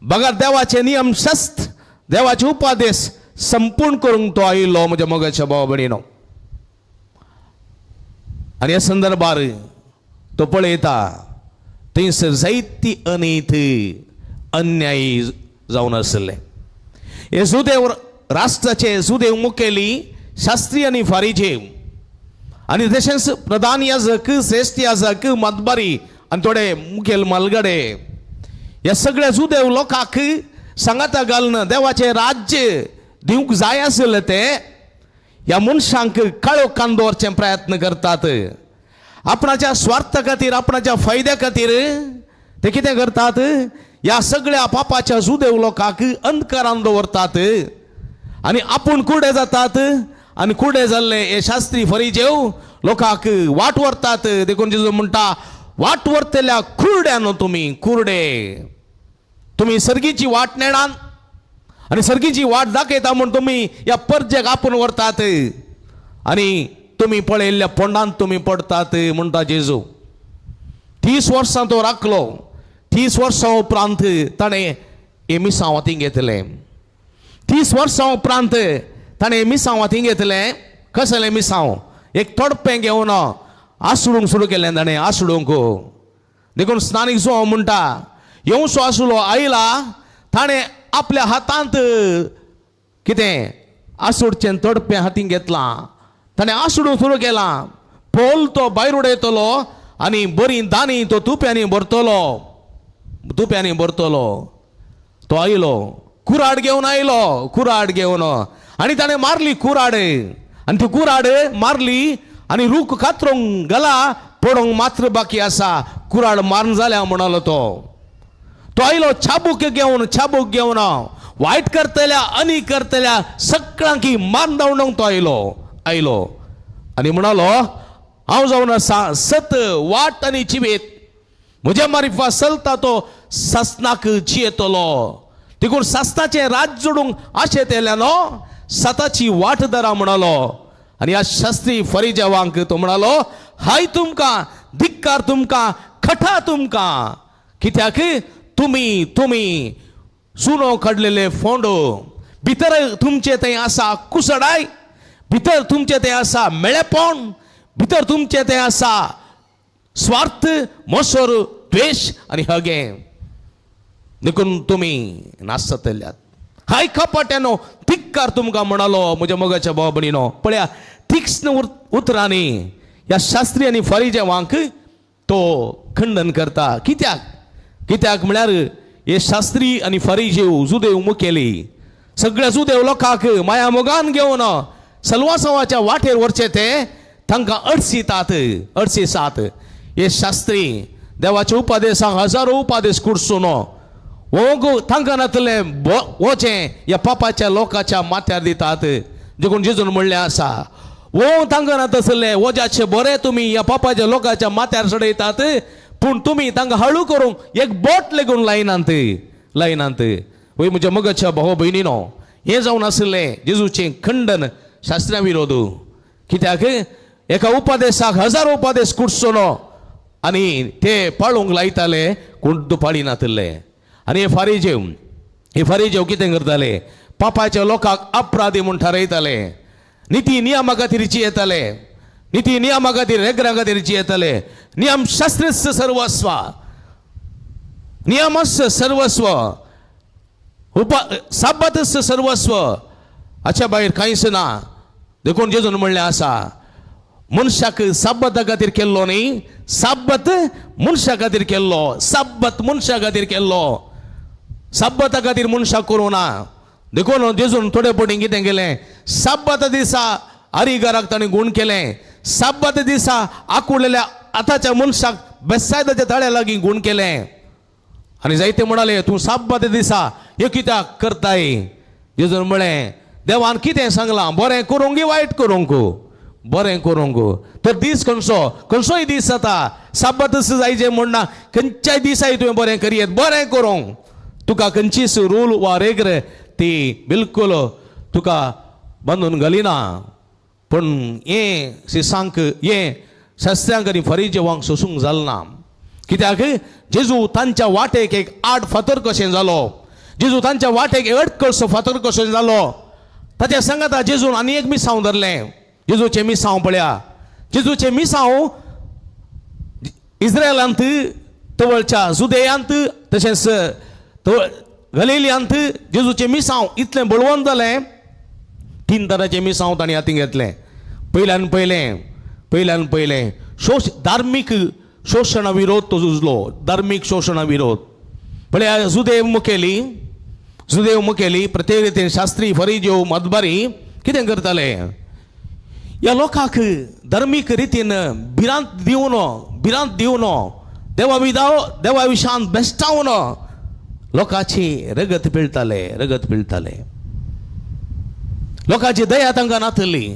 बगर देवाचे नियम शास्त्र, देवाचे उपादेश संपूर्ण करूंक तो आयिल्लो म्हज्या मोगाच्या भाव भयणीनो. आनी ह्या संदर्भार तो पळयता थंयसर जायती अनीत अन्यायी जावन आशिल्ले. हे जुदेव राष्ट्राचे जुदेव मुखेली शास्त्री आनी फारीजे आनी तशेंच प्रधान याजक, श्रेश्ठ याजक, मदबारी आनी थोडे मुखेल मालगडे ह्या सगळ्या जुदेव लोकांक सांगाता घालून देवाचें राज्य दिवंक जाय आशिल्लें ते ह्या मनशांक काळो कान दवरचे प्रयत्न करतात. आपणाच्या स्वार्था खातीर, आपणाच्या फायद्या खातीर ते कितें करतात? ह्या सगळ्या पापाच्या जुदेव लोकांक अंधकारान दवरतात आनी आपूण कुडे जातात आनी कुडे जाल्ले हे शास्त्री फरिजेव लोकांक वाट व्हरतात. देखून जेजू म्हणटा, वाट व्हरतल्या कुरड्यानो तुमी, कुरडे तुमी सर्गीची वाट नेणान आनी सर्गीची वाट दाखयता म्हूण तुमी ह्या परजेक आपूण व्हरतात आनी तुमी पळयल्ल्या फोंडांत तुमी पडटात म्हणटा जेजू. 30 वर्सां तो राखलो. 30 वर्सां उपरांत ताणें हे मिसांव हातीं घेतलें. 30 वर्सां उपरांत ताणें मिसांव हातीं घेतलें कसलें मिसांव एक तोडपें घेवन आसडूंक सुरू केलें ताणें आसडूंक. देखून स्नानीक जो म्हणटा येवचो आसलो आयला ताणें आपल्या हातांत कितें आसुडचें तोडपें हातीन घेतलां, ताणें आसडूंक सुरू केलां. पोल तो भायर उडयतलो आनी बरी दानी तो तुप्यांनी भरतलो, तुप्यांनी भरतलो. तो आयलो कुराड घेवन आयलो, कुराड घेवन आनी ताणें मारली कुराड आनी ती कुराड मारली आनी रूख कातरूंक गला पडोंक मात्र बाकी आसा, कुराड मारून जाल्या म्हणालो तो. तो आयलो चाबूक घेवन, चाबूक घेवन वायट करतल्या आनी करतल्या सगळ्यांकी मान धांवडोंक तो आयलो आयलो आनी म्हणालो हांव जावन आसा सत वाट आनी जिवेत, म्हज्या मारिफा चलता तो सासनाक जियेतलो. देखून सासनाचें राज जोडूंक आशेतल्या न्हू सताची वाट धरा म्हणालो. आनी ह्या शास्त्री फरिजेवांक तो म्हणालो हाय तुमकां, धिक्कार तुमकां, खटा तुमकां, कित्याक तुमी तुमी सुनो काडलेले फोंडो, भितर तुमचे थंय आसा कुसडाय, भितर तुमचे थंय आसा मेळेपण, भितर तुमचे थंय आसा स्वार्थ, मोसर, द्वेश आनी हगें, देखून तुमी नासतल्यात. हाय कपाट्यानो धिक्कार तुमकां म्हणालो म्हज्या मोगाच्या भाव भयणीनो. पळया तीक्ष्ण उतरांनी ह्या शास्त्री आनी फरिजेवांक तो खंडन करता. कित्याक? कित्याक म्हळ्यार हे शास्त्री आनी फरिजेव जुदेव मुखेली सगळ्या जुदेव लोकांक माया मोगान घेवन सलवासवाच्या वाटेर व्हरचे ते तांकां अडसितात, अडसिसात. हे शास्त्री देवाच्या उपादेसांक हजारो उपादेस कुडसून वोंक तांकां नातलें वचें ह्या पापाच्या लोकांच्या माथ्यार दितात. देखून जेजून म्हणलें आसा वो तांकां नातसलें वजाचे बरें तुमी ह्या पापाच्या लोकांच्या माथ्यार चडयतात, पूण तुमी तांकां हळू करूंक एक बोट लेगून लायनात लायनात. वय म्हज्या मगाच्या भाव भयणीनो, हें जावन आशिल्लें जेजूचें खंडन शास्त्रा विरोध. कित्याक एका उपादेसाक हजारो उपादेस कुडसो आनी ते पाळूंक लायताले, कोण पाळी नातिल्ले. आनी हे फारीजेव, हे फारीजेव कितें करताले, पापाच्या लोकांक अपराधी म्हूण थारायताले, निती नियमा खातीर जियेताले, निती नियमा खातीर रेगरा खातीर जियेताले. नियम शास्त्रस्य सर्वस्व, नियमस्य सर्वस्व, साबातस्य सर्वस्व, हाच्या भायर कांयच ना. देखून जेजून म्हणलें आसा मनशाक साब्बता खातीर केल्लो न्ही, साब्बत मनशा खातीर केल्लो, साब्बत मनशा खातीर केल्लो, साब्बता खातीर मनशाक करूं ना. देखून जेजून थोडे पटी कितें केलें, साब्बता दिसा आरिगाराक ताणें गूण केलें, साब्बत दिसा आकुडलेल्या आतांच्या मनशाक बेसायदाच्या तळ्या लागीं गूण केलें. आनी जायते म्हणाले तूं साब्बत दिसा हें कित्याक करताय? जेजून म्हळें देवान कितें सांगलां, बरें करूंक वायट करूंक, बरें करूंक. तर दीस खंयचो, खंयचोय दीस जाता, साब्बत जायचे म्हण ना, खंयच्याय दिसाय तुवें बरें करयेत, बरें करूंक तुका खंयचीच रूल वा रेग्र ती बिलकुल तुका बांदून घालिना. पूण हें सिसांक हें शास्त्र्यांक आनी फरिजेवांक सोसूंक जालें ना. कित्याक जेजू तांच्या वाटेक एक आड फातर कशें जालो, जेजू तांच्या वाटेक एक अडकळसो फातर कशें जालो. ताच्या सांगाता जेजून आनी एक मिसांव धरलें. जेजूचें मिसांव पळया, जेजूचें मिसांव इस्रायलांत तवळच्या जुदेयांत तशेंच गलिलियांत जेजूचें मिसांव इतलें बळवंत जालें, तीन तरांचें मिसांव तांणी हातीन घेतलें. पयल्यान पयलें, पयल्यान पयलें धार्मीक शोशणा विरोध तो झुजलो, धार्मीक शोशणा विरोध. पळया जुदेव मुखेली, जुदेव मुखेली प्रत्येक रितीन शास्त्री फरिजेव मदबारी कितें करताले, ह्या लोकांक धार्मीक रितीन भिरांत दिवन, भिरांत दिवन देवा विदाव देवा विशांत बेश्टावन लोकांची रगत पिळटाले, रगत पिळटाले. लोकांची दया तांकां नातिल्ली,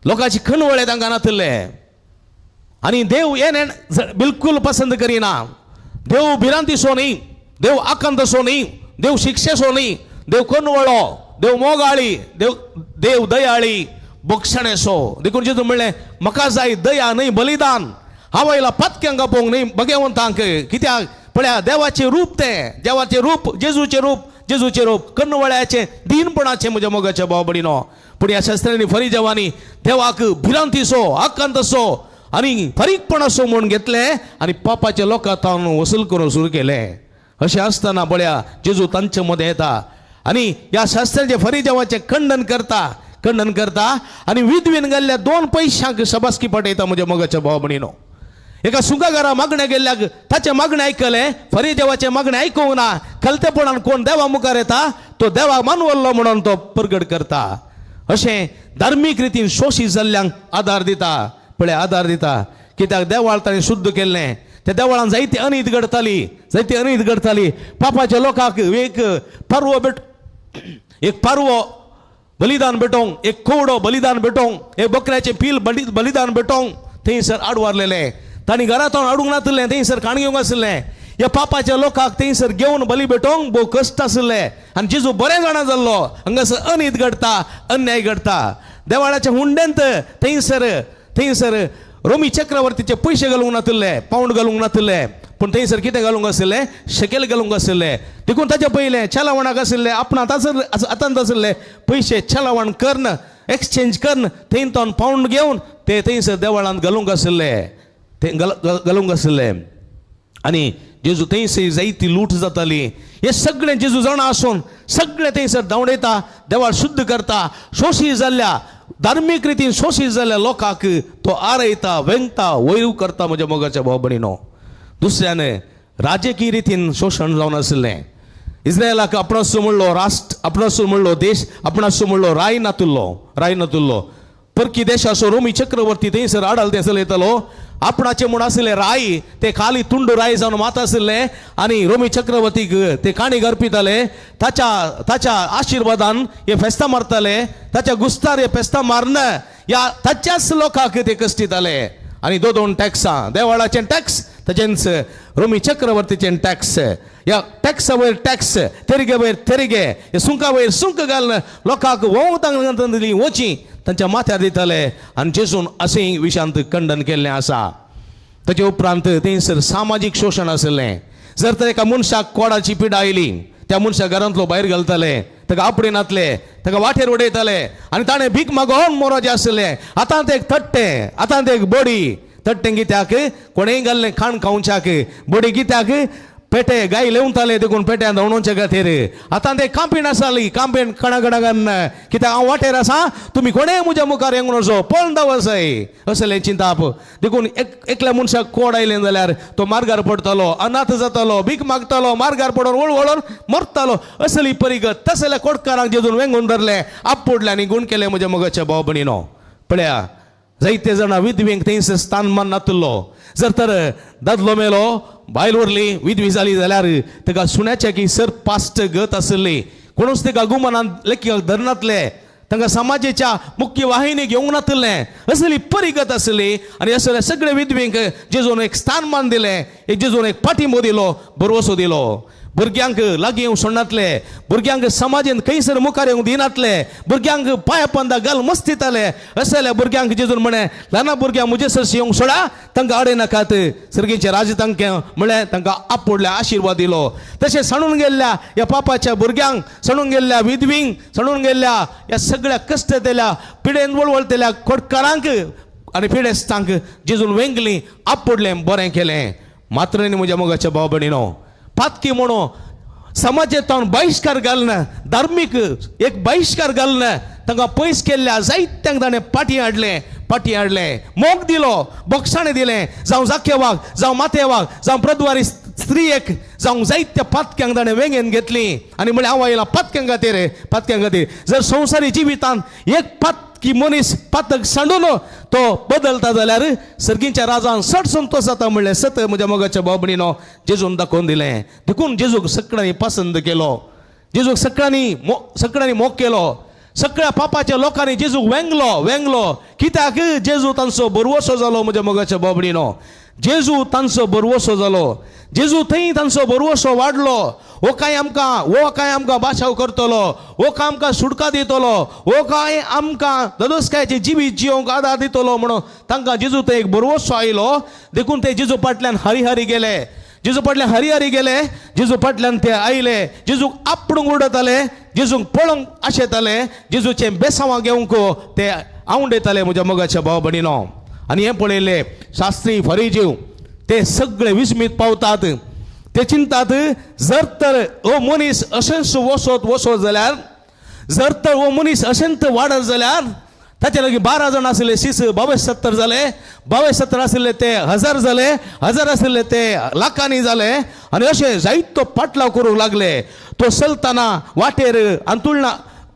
लोकांची खणवळे तांकां नातिल्ले. आनी देव हें बिलकूल पसंत करिना. देव भिरांतीचो न्ही, देव आकांताचो न्ही, देव शिक्षेचो न्ही, देव कनवळो, देव मोगाळी, देव देव दयाळी बक्षणेचो. देखून जेजू म्हणलें म्हाका जाय दया न्हय बलिदान, हांव आयला पातक्यांक आपोवंक न्हय भगेवंतांक. कित्याक पळया देवाचें रूप तें, देवाचें रूप जेजूचें रूप, जेजूचें रूप कनवळ्याचें दीनपणाचें म्हज्या मोगाच्या भाव भयणीनो. पूण ह्या शास्त्रांनी फरिजेवांनी देवाक भिरांतीचो आकांताचो आनी फारीकपणाचो म्हूण घेतलें आनी पापाच्या लोकां तावन वसूल करूंक सुरू केलें. अशें आसतना पळया जेजू तांचे मदें येता आनी ह्या शास्त्रांचे फरिजेवांचें खंडन करता, खंडन करता आनी विधवेन घाल्ल्या 2 पयशांक शबासकी पाठयता. म्हज्या मोगाच्या भाव भयणीनो, एका सुंकाघरा मागणें गेल्ल्याक ताचें मागणें आयकलें, फरिजेवाचें मागणें आयकूंक ना. खलतेपणान कोण देवा मुखार येता तो देवाक मानवल्लो म्हणून तो परगट करता. अशें धार्मीक रितीन शोशीत जाल्ल्यांक आदार दिता. पळय आदार दिता कित्याक देवाळ ताणें शुद्ध केल्लें. त्या देवळान जायती अनीत घडताली, जायती अनीत घडताली. पापाच्या लोकांक एक पारवो भेट, एक पारवो बलिदान भेटोवंक, एक कोवडो बलिदान भेटोवंक, एक बकऱ्याचें पील बलिदान भेटोवंक थंयसर आडवारलेलें. तांणी घरांत हाडूंक नाशिल्लें, थंयसर काण घेवंक आशिल्लें. ह्या पापाच्या लोकांक थंयसर घेवन बली भेटोवंक भोव कश्ट आशिल्ले. आनी जेजू बरें जाणा जाल्लो हांगासर अनीत घडटा, अन्याय घडटा. देवाळाच्या हुंड्यांत थंयसर थंयसर रोमी चक्रवर्तीचे पयशे घालूंक नाशिल्ले, पावंड घालूंक नाशिल्ले, पूण थंयसर कितें घालूंक आशिल्लें, शकेल घालूंक आशिल्ले. देखून ताचे पयलें चलावणाक आशिल्ले, आपणांत हातांत आशिल्ले पयशे चलावण करून एक्सचेंज करून थंय तो पावंड घेवन ते थंयसर देवळांत घालूंक आशिल्ले, ते घालूंक आशिल्ले. आनी जेजू थंयसर जायती लूट जाताली. हे सगळें जेजू जाणा आसून सगळें थंयसर धांवडयता, देवाळ शुद्ध करता. शोशी जाल्ल्या धार्मीक रितीन शोशीत जाल्ल्या लोकांक तो आरयता, वेंगता, वयर करता. म्हज्या मोगाच्या भाव भयणीनो, दुसऱ्यान राजकीय रितीन शोशण जावन आशिल्लें. इस्रायलाक आपणासो म्हणलो राष्ट्र, आपणासो म्हणलो देश, आपणासो म्हणलो राय नातुल्लो, राय नातुल्लो. परकी देशाचो रोमी चक्रवर्ती थंयसर आडाल तें चलयतालो. आपणाचे म्हूण आशिल्ले राय ते खाली तुंडू राय जावन मात आशिल्ले आनी रोमी चक्रवर्तीक ते काणी अर्पिताले. ताच्या ताच्या आशिर्वादान हे फेस्तां मारताले, ताच्या गुस्तार हे फेस्तां मारन ह्या ताच्याच लोकांक ते कश्टिताले. आनी 2 टॅक्सां, देवाळाचें टॅक्स तशेंच रोमी चक्रवर्तीचें टॅक्स, ह्या टॅक्सा वयर टॅक्स, तेरगे वयर तेरगे, हे सुंका वयर सुंक घालून लोकांक वोंवतांक वची तांच्या माथ्यार दिताले. आनी जेजून अशें विशांत खंडन केल्लें आसा. ताचे उपरांत थंयसर सामाजीक शोशण आशिल्लें. जर तर एका मनशाक कोडाची पिडा आयली, त्या मनशाक घरांतलो भायर घालताले, ताका आपडे नातले, ताका वाटेर उडयताले आनी ताणें भीक मागोवन मोराचें आशिल्लें. आतां ते एक तट्टें, आतां ते एक बडी. तट्टें कित्याक कोणेंय घाल्लें खाण खावच्याक, बडी कित्याक पेटे गाय लेवताले देखून पेट्यान धांवडोवचे खातीर. आतां ते कांपीण आसाली, कांपीण कणाकणान कित्याक हांव वाटेर आसा, तुमी कोणेय म्हज्या मुखार येवंक नजो, पळोवन दवरसय असलें चिंताप. देखून एकल्या मनशाक कोड आयलें जाल्यार तो मार्गार पडटलो, अनाथ जातालो, भीक मागतालो, मार्गार पडून वळवळून मरतालो. असली परिगत तसल्या कोटकारांक जेजून वेंगून धरलें, आपुडलें आनी गूण केलें. म्हज्या मोगाच्या भाव भयणीनो, पळया जायते जाणां विधवेंक थंयसर स्थान मान नातुल्लो. जर तर दादलो मेलो, बायल उरली, विधवी जाली जाल्यार ताका सुण्याच्या की सर पास्ट गत आशिल्ली. कोणूच ताका गुमानान लेखी धरनातले, तांकां समाजाच्या मुख्य वाहिनी घेवंक नातलें, असली परिगत आशिल्ली. आनी असले सगळे विधवेंक जेजून एक स्थान मान दिलें, एक जेजून एक पाठिंबो दिलो, भरवसो दिलो. भुरग्यांक लागीं येवंक सोडनातले, भुरग्यांक समाजेन खंयसर मुखार येवंक दिनातले, भुरग्यांक पांया पंदा घाल मस्तिताले. असल्या भुरग्यांक जेजून म्हळें, ल्हान भुरग्यांक म्हजे सरशी येवंक सोडा, तांकां आडय नाकात, सर्गीचें राज तांकां म्हळें तांकां आपुडलें, आशिर्वाद दिलो. तशें सांडून गेल्ल्या ह्या पापाच्या भुरग्यांक, सांडून गेल्ल्या विधवींक, सांडून गेल्ल्या ह्या सगळ्या कश्टतेल्या पिडेन वळवळतेल्या खोटकारांक आनी पिडेस्तांक जेजून वेंगली, आपुडलें, बरें केलें. मात्र न्ही म्हज्या मोगाच्या भाव भयणीनो, पातकी म्हणून समाजेंत बहिश्कार घालना, धार्मीक एक बहिश्कार घालना, तांकां पयस केल्ल्या जायत्यांक ताणें पाटी हाडलें, पाटी हाडलें, मोग दिलो, बोगसाणें दिलें. जावं जाकेवाक, जावं माथेवाक, जावं प्रद्वारी स्त्रियेक, जावं जायत्या पातक्यांक ताणें वेंगेन घेतली आनी म्हळें हांव आयलां पातक्यां खातीर, पातक्यां खातीर. जर संवसारी जिवितांत एक पातकी मनीस पातक सांडून तो बदलता जाल्यार सर्गीच्या राजान सट संतोश जाता म्हणलें सत म्हज्या मोगाच्या भाव भयणीनो जेजून दाखोवन दिलें. देखून जेजूक सगळ्यांनी पसंत केलो, जेजूक सगळ्यांनी मोग केलो, सगळ्या पापाच्या लोकांनी जेजूक वेंगलो, वेंगलो. कित्याक जेजू तांचो बरवसो जालो. म्हज्या मोगाच्या भाव भयणीनो, जेजू तांचो बरवसो जालो, जेजू थंय तांचो बरवसो वाडलो. हो काय आमकां, हो काय आमकां बाशाव करतलो, हो काय आमकां सुटका दितलो, हो काय आमकां ददोसकायचें जिवीत जियोंक आदार दितलो म्हणून तांकां जेजू थंय एक बरवसो आयलो. देखून ते जेजू फाटल्यान हरी हरी गेले. जेजू फाटल्यान हरी हरी गेले, जेजू फाटल्यान ते आयले, जेजूक आपडूंक उडयताले, जेजूक पळोवंक आशेताले, जेजूचें बेसांवां घेवंक ते आवंडेताले म्हज्या मोगाच्या भाव भयणीनो. आनी हें पळयलें शास्त्री फरिजीव ते सगळे विस्मीत पावतात. ते चिंतात जर तर हो मनीस अशेंच वसत वसत जाल्यार, जर तर हो मनीस अशेंच वाडत जाल्यार, ताचे लागीं 12 जाण आशिल्ले शिस 2270 जाले, 2270 आशिल्ले ते 1000 जाले, 1000 आशिल्ले ते लाखांनी जाले. आनी अशें जायतो पाटलाव करूंक लागले. तो चलतना वाटेर अंतुळना,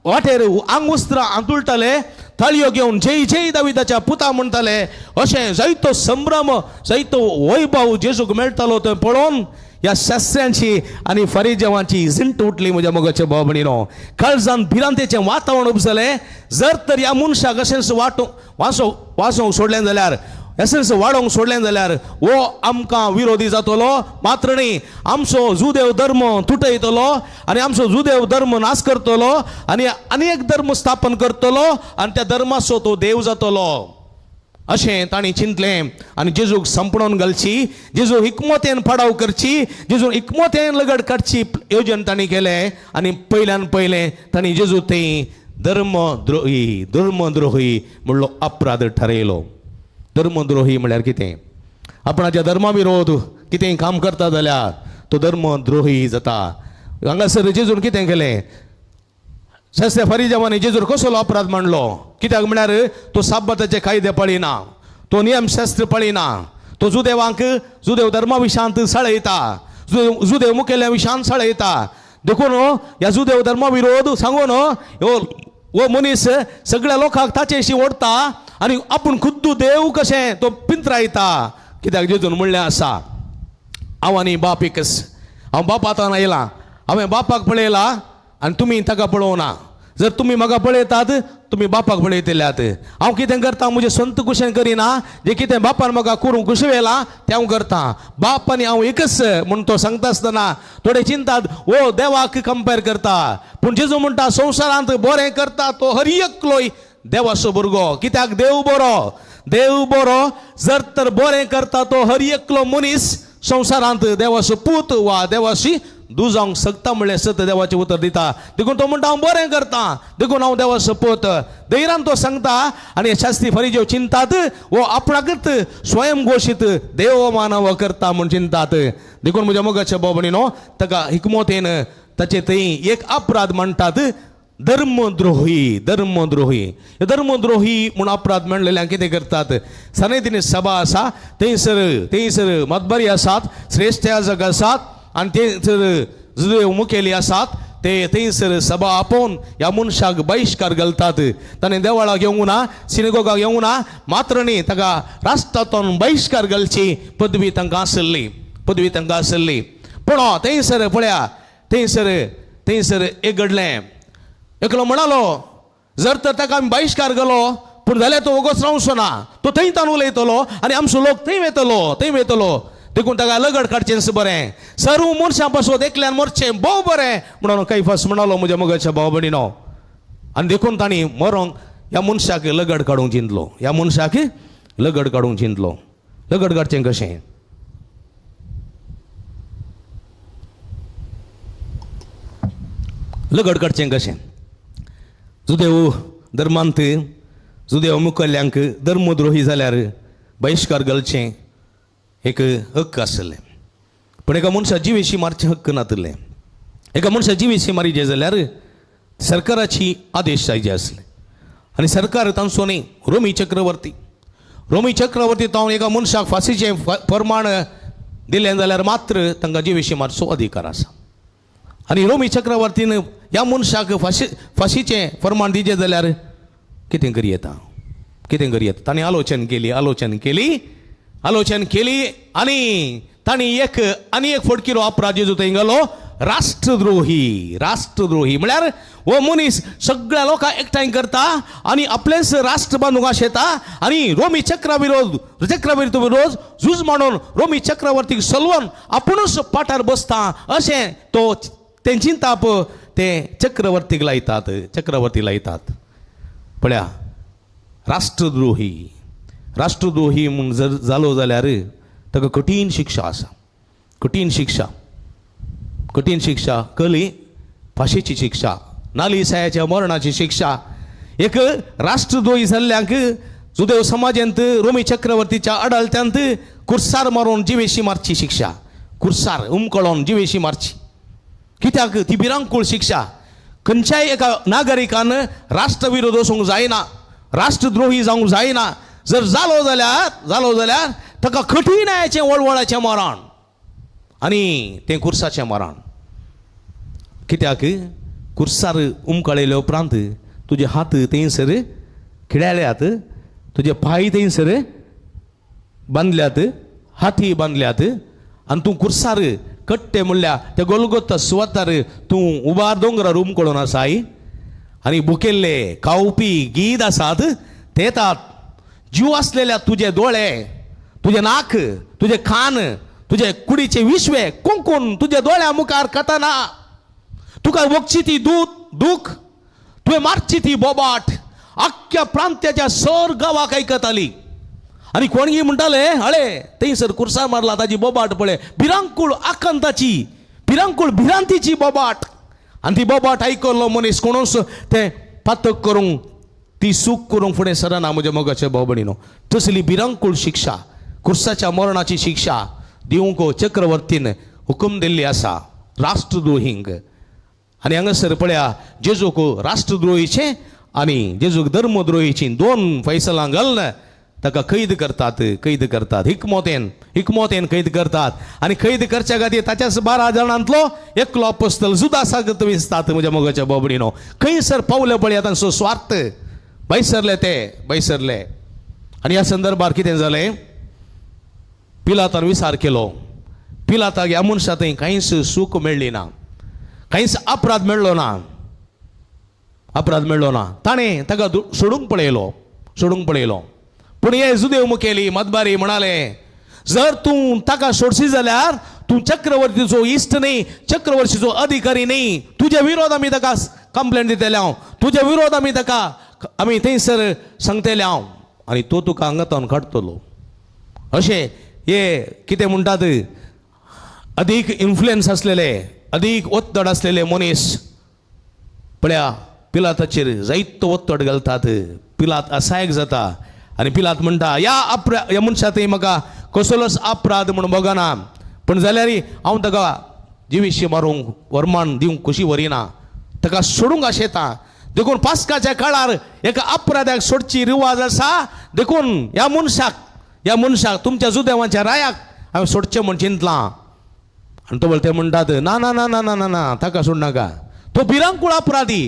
वाटेर आंगवस्त्रां अंतुळटाले, ताळयो घेवन जय जय दाविदाच्या पुता म्हणटाले. अशें जायतो संभ्रम जायतो वैभव जेजूक मेळटालो तो पळोवन ह्या शास्त्र्यांची आनी फरिजेवांची जिंट उठली म्हज्या मोगाच्या भाव भयणीनो. काळजान भिरांतेचें वातावरण उपजलें. जर तर ह्या मनशाक अशेंच वाचोवंक सोडलें जाल्यार, अशेंच वाडोवंक सोडलें जाल्यार हो आमकां विरोधी जातलो, मात्र न्ही आमचो जुदेव धर्म तुटयतलो आनी आमचो जुदेव धर्म नाश करतलो आनी आनी एक धर्म स्थापन करतलो आनी त्या धर्माचो तो देव जातलो अशें तांणी चिंतलें. आनी जेजूक संपणोवन घालची, जेजू हिकमतेन पाडाव करची, जेजू हिकमतेन लगड काडची येवजण तांणी केलें. आनी पयल्यान पयलें तांणी जेजू थंय धर्मद्रोही धर्मद्रोही म्हणलो अपराध ठरयलो. धर्मद्रोही म्हळ्यार कितें? आपणाच्या धर्मा विरोध कितें काम करता जाल्यार तो धर्मद्रोही जाता. हांगासर जेजून कितें केलें? शास्त्र्या फरिजेवांनी जेजूर कसलो अपराध मांडलो? कित्याक म्हळ्यार तो साबाताचे कायदे पळयना, तो नियमशास्त्र पळयना, तो जुदेवांक जुदेव धर्मा विशांत सळयता, जुदेव मुखेल्या विशांत सळयता. देखून ह्या जुदेव धर्मा विरोध सांगून हो मनीस सगळ्या लोकांक ताचेशी ओडटा आनी आपूण खुद्दू देव कशें तो पिंत्रायता. कित्याक जेजून म्हणलें आसा, हांव आनी बाप एकच, हांव बापांत आयला, हांवें बापाक पळयला आनी तुमी ताका पळोवना. जर तुमी म्हाका पळयतात तुमी बापाक पळयतल्यात. हांव कितें करता म्हजें संत कुशें करिना, जें कितें बापान म्हाका करूंक कुशवेलां तें हांव करता. बाप आनी हांव एकच म्हूण तो सांगता आसतना थोडे चिंतात हो देवाक कंपेर करता. पूण जेजू म्हणटा संवसारांत बरें करता तो हर एकलोय देवाचो भुरगो. कित्याक देव बरो, देव बरो. जर तर बरें करता तो हर एकलो मनीस संवसारांत देवाचो पूत वा देवाशी दू जावंक शकता म्हणलें सत देवाचें उतर दिता. देखून तो म्हणटा हांव बरें करता, देखून हांव देवाचो पूत. धैर्यान तो सांगता. आनी शास्त्री फरिजेव चिंतात वो आपणाकच स्वयं घोशीत देव मानव करता म्हूण चिंतात. देखून म्हज्या मोगाच्या भाव भयणीनो ताका हिकमतेन ताचे थंय एक अपराध म्हणटात धर्मद्रोही. धर्मद्रोही धर्मद्रोही म्हूण अपराध म्हणलेल्यान कितें करतात? सनेदिनी सभा आसा थंयसर थंयसर मतबरी आसात, श्रेश्ठ याजक आसात आनी थंयसर जुदेव मुखेली आसात. ते थंयसर सभा आपोवन ह्या मनशाक बहिश्कार घालतात. ताणें देवळाक येवंक ना, सिनेगोगाक येवंक ना, मात्र न्ही ताका राष्ट्रांतून बहिश्कार घालची पदवी तांकां आसली, पदवी तांकां आसली. पूण थंयसर पळया थंयसर थंयसर एक घडलें. एकलो म्हणालो जर तर ताका आमी बहिश्कार घालो पूण जाल्यार तो वोगोच रावचो ना, तो थंय तान उलयतलो आनी आमचो लोक थंय वयतलो, थंय वयतलो. देखून ताका लगड काडचें बरें, सर्व मनशां पासत एकल्यान मरचें भोव बरें म्हणून कैफास म्हणालो म्हज्या मोगाच्या भाव भयणीनो. आनी देखून तांणी मरोंक ह्या मनशाक लगड काडूंक चिंतलो, ह्या मनशाक लगड काडूंक चिंतलो. लगड काडचें कशें? लगड काडचें कशें? जुदेव धर्मांत जुदेव मुखेल्यांक धर्मद्रोही जाल्यार बहिश्कार घालचें एक हक्क आसलें, पूण एका मनशा जिवेशी मारचें हक्क नातलें. एका मनशा जिवेशी मारिजे जाल्यार सरकाराची आदेश जाय आसले आनी सरकार तांचो न्ही रोमी चक्रवर्ती, रोमी चक्रवर्ती तावन एका मनशाक फांसीचें फरमाण दिलें जाल्यार मात्र तांकां जिवेशी मारचो अधिकार आसा. आनी रोमी चक्रवर्तीन ह्या मनशाक फांसीचें फरमाण दिजें जाल्यार कितें करी येता, कितें करी येता? तांणी आलोचन केली, आलोचन केली, आलोचन केली आनी तांणी एक आनी एक फटकिरो अपराध जेजू थंय घालो, राष्ट्रद्रोही. राष्ट्रद्रोही म्हळ्यार हो मनीस सगळ्या लोकांक एकठांय करता आनी आपलेंच राष्ट्र बांदूंक आशेता आनी रोमी चक्रविरोध चक्रवर्ती विरोध झूज मांडून रोमी चक्रवर्तीक सलवून आपुणूच पाटार बसता अशें तो तें चिंताप ते चक्रवर्तीक लायतात, चक्रवर्ती लायतात. पळया राष्ट्रद्रोही, राष्ट्रद्रोही म्हूण जर जालो जाल्यार ताका कठीण शिक्षा आसा. कठीण शिक्षा, कठीण शिक्षा कली फाशीची शिक्षा, नालिसायाच्या मरणाची शिक्षा. एक राष्ट्रद्रोही जाल्ल्यांक जुदेव समाजांत रोमी चक्रवर्तीच्या अडालत्यांत कुर्सार मारून जिवेशी मारची शिक्षा, कुर्सार उमकळोन जिवेशी मारची. कित्याक ती भिरांकूळ शिक्षा. खंयच्याय एका नागरिकान राष्ट्रविरोध वचूंक जायना, राष्ट्रद्रोही जावंक जायना. जर जालो जाल्यार ताका कठीणायेचें वळवळाचें मरण आनी तें कुर्साचें मरण. कित्याक कुर्सार उमकळयले उपरांत तुजे हात थंयसर खिळ्याल्यात, तुजे पांय थंयसर बांदल्यात, हाती बांदल्यात आनी तूं कुर्सार कट्टे म्हणल्यार त्या गोलगोता सुवातार तूं उबार दोंगरार उमकळून आसाय आनी भुकेल्ले खावपी गीद आसात ते येतात. जीव आसलेल्या तुजे दोळे, तुजे नाक, तुजे कान, तुजे कुडीचे विश्वे कोंकून तुज्या दोळ्या मुखार कतना तुका वखची ती दूख, तुवें मारची ती बोबाट आख्ख्या प्रांत्याच्या सर गांवाक आयकताली. आनी कोणगी म्हणटाले हळे थंयसर कुर्सार मारला ताजी बोबाट पळय, भिरांकूळ आकांताची, भिरांकूळ भिरांतीची बोबाट. आनी ती बोबाट आयकल्लो मनीस कोणूच तें पातक करूंक, ती सूख करूंक फुडें सरना. म्हज्या मोगाच्या भाव भयणीनो, तसली भिरांकूळ शिक्षा, कुर्साच्या मरणाची शिक्षा दिवंक चक्रवर्तीन हुकूम दिल्ली आसा राष्ट्रद्रोहींक. आनी हांगासर पळया जेजूक राष्ट्रद्रोहीचें आनी जेजूक धर्मद्रोहीची दोन फैसलां घालून ताका कैद करतात, कैद करतात, हिकमोतेन कैद करतात. आनी कैद करच्या खातीर ताच्याच 12 जाणांतलो एकलो अपोस्तल जुदासाक विसतात. म्हज्या मोगाच्या बाबडीनो, खंयसर पावले पळया तांचो स्वार्थ बैसरले, ते बैसरले. आनी ह्या संदर्भार कितें जालें, पिलातान विचार केलो. पिलाताक ह्या मनशा थंय कांयच सूख मेळ्ळी ना, कांयच अपराध मेळ्ळो ना, अपराध मेळ्ळो ना. ताणें ताका सोडूंक पळयलो, सोडूंक पळयलो. पूण हे जुदेव मुखेली मदबारी म्हणाले, जर तूं ताका सोडशी जाल्यार तूं चक्रवर्तीचो इश्ट न्ही, चक्रवर्तीचो अधिकारी न्ही, तुज्या विरोध आमी ताका कंप्लेन दितले हांव, तुज्या विरोध आमी ताका आमी थंयसर सांगतले हांव आनी तो तुका हांगातावन काडटलो. अशें हे कितें म्हणटात, अदीक इन्फ्लुयन्स आसलेले, अदीक ओत्तड आसलेले मनीस पळया पिलाताचेर जायतो ओत्तड घालतात. पिलात असायक जाता आनी पिलात म्हणटा, ह्या मनशा थंय म्हाका कसलोच अपराध म्हूण बगना, पूण जाल्यार हांव ताका जिविशी मारूंक वरमान दिवंक कशी व्हरिना, ताका सोडूंक आशेता. देखून पास्काच्या काळार एका अपराध्याक सोडची रिवाज आसा, देखून ह्या मनशाक तुमच्या जुदेवांच्या रायाक हांवें सोडचें म्हूण चिंतलां. आनी तो ते म्हणटात, ना ना ना ना ना ना ना, ताका सोडनाका, तो भिरांकूळ अपराधी,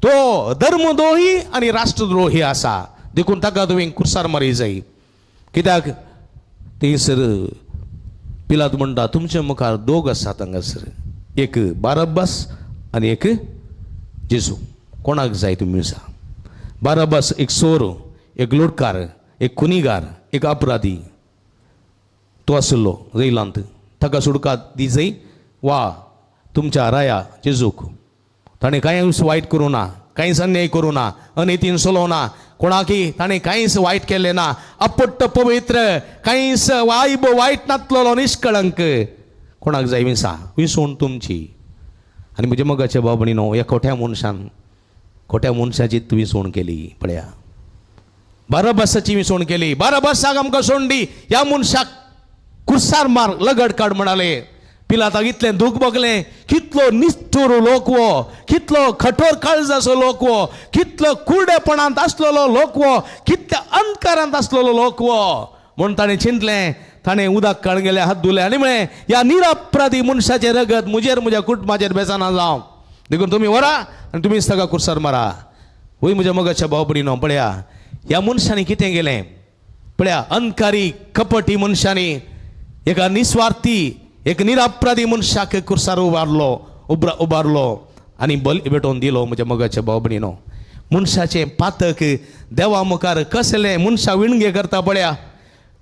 तो धर्मद्रोही आनी राष्ट्रद्रोही आसा, देखून ताका तुवें कुर्सार मारी जाय. कित्याक थंयसर पिलात म्हणटा, तुमच्या मुखार दोग आसात हांगासर, एक बारब्बास आनी एक जेजू, कोणाक जाय तुमी सांग. बारब्बास एक चोर, एक लुटकार, एक खुनीगार, एक अपराधी तो आशिल्लो जैलांत, ताका सुडका दी जाय वा तुमच्या राया जेजूक. ताणें कांयच वायट करूं ना, कांयच अन्याय करूं ना, अनितीन चलोवं ना, कोणाकी ताणें कांयच वायट केलें ना, अपट्ट पवित्र, कांयच वायब वायट नातलेलो निष्कळंक, कोणाक जाय विसा विसून तुमची. आनी म्हज्या मोगाच्या भाव भयणीनो, ह्या खोट्या मनशान, खोट्या मनशाची विसवण केली. पळया बाराबासाची विसवण केली, बाराबासाक आमकां सोडली, ह्या मनशाक कुर्सार मार, लगड काड म्हणाले. पिलाताक इतलें दूख भोगलें, कितलो निश्ठूर लोक वो, कितलो कठोर काळजाचो लोक वो, कितलो कुरडेपणांत आसलेलो लोक वो, कितल्या अंधकारांत आसलेलो लोक वो म्हूण ताणें चिंतलें. ताणें उदक काडून गेलें, हात धुले आनी म्हळें, ह्या निरपराधी मनशाचें रगत म्हजेर म्हज्या कुटुंबाचेर बेजाना जावं, देखून तुमी व्हरा आनी तुमीच ताका कुर्सार मारा. वय म्हज्या मोगाच्या भाव भयणीनो, पळया ह्या मनशांनी कितें केलें. पळया अंधकारी कपटी मनशांनी एका निस्वार्थी, एक निरपराधी मनशाक कुर्सार उबारलो, उबारलो आनी बली भेटोवन दिलो. म्हज्या मोगाच्या भाव भयणीनो, मनशाचें पातक देवा मुखार कसलें मनशाक विणगे करता. पळया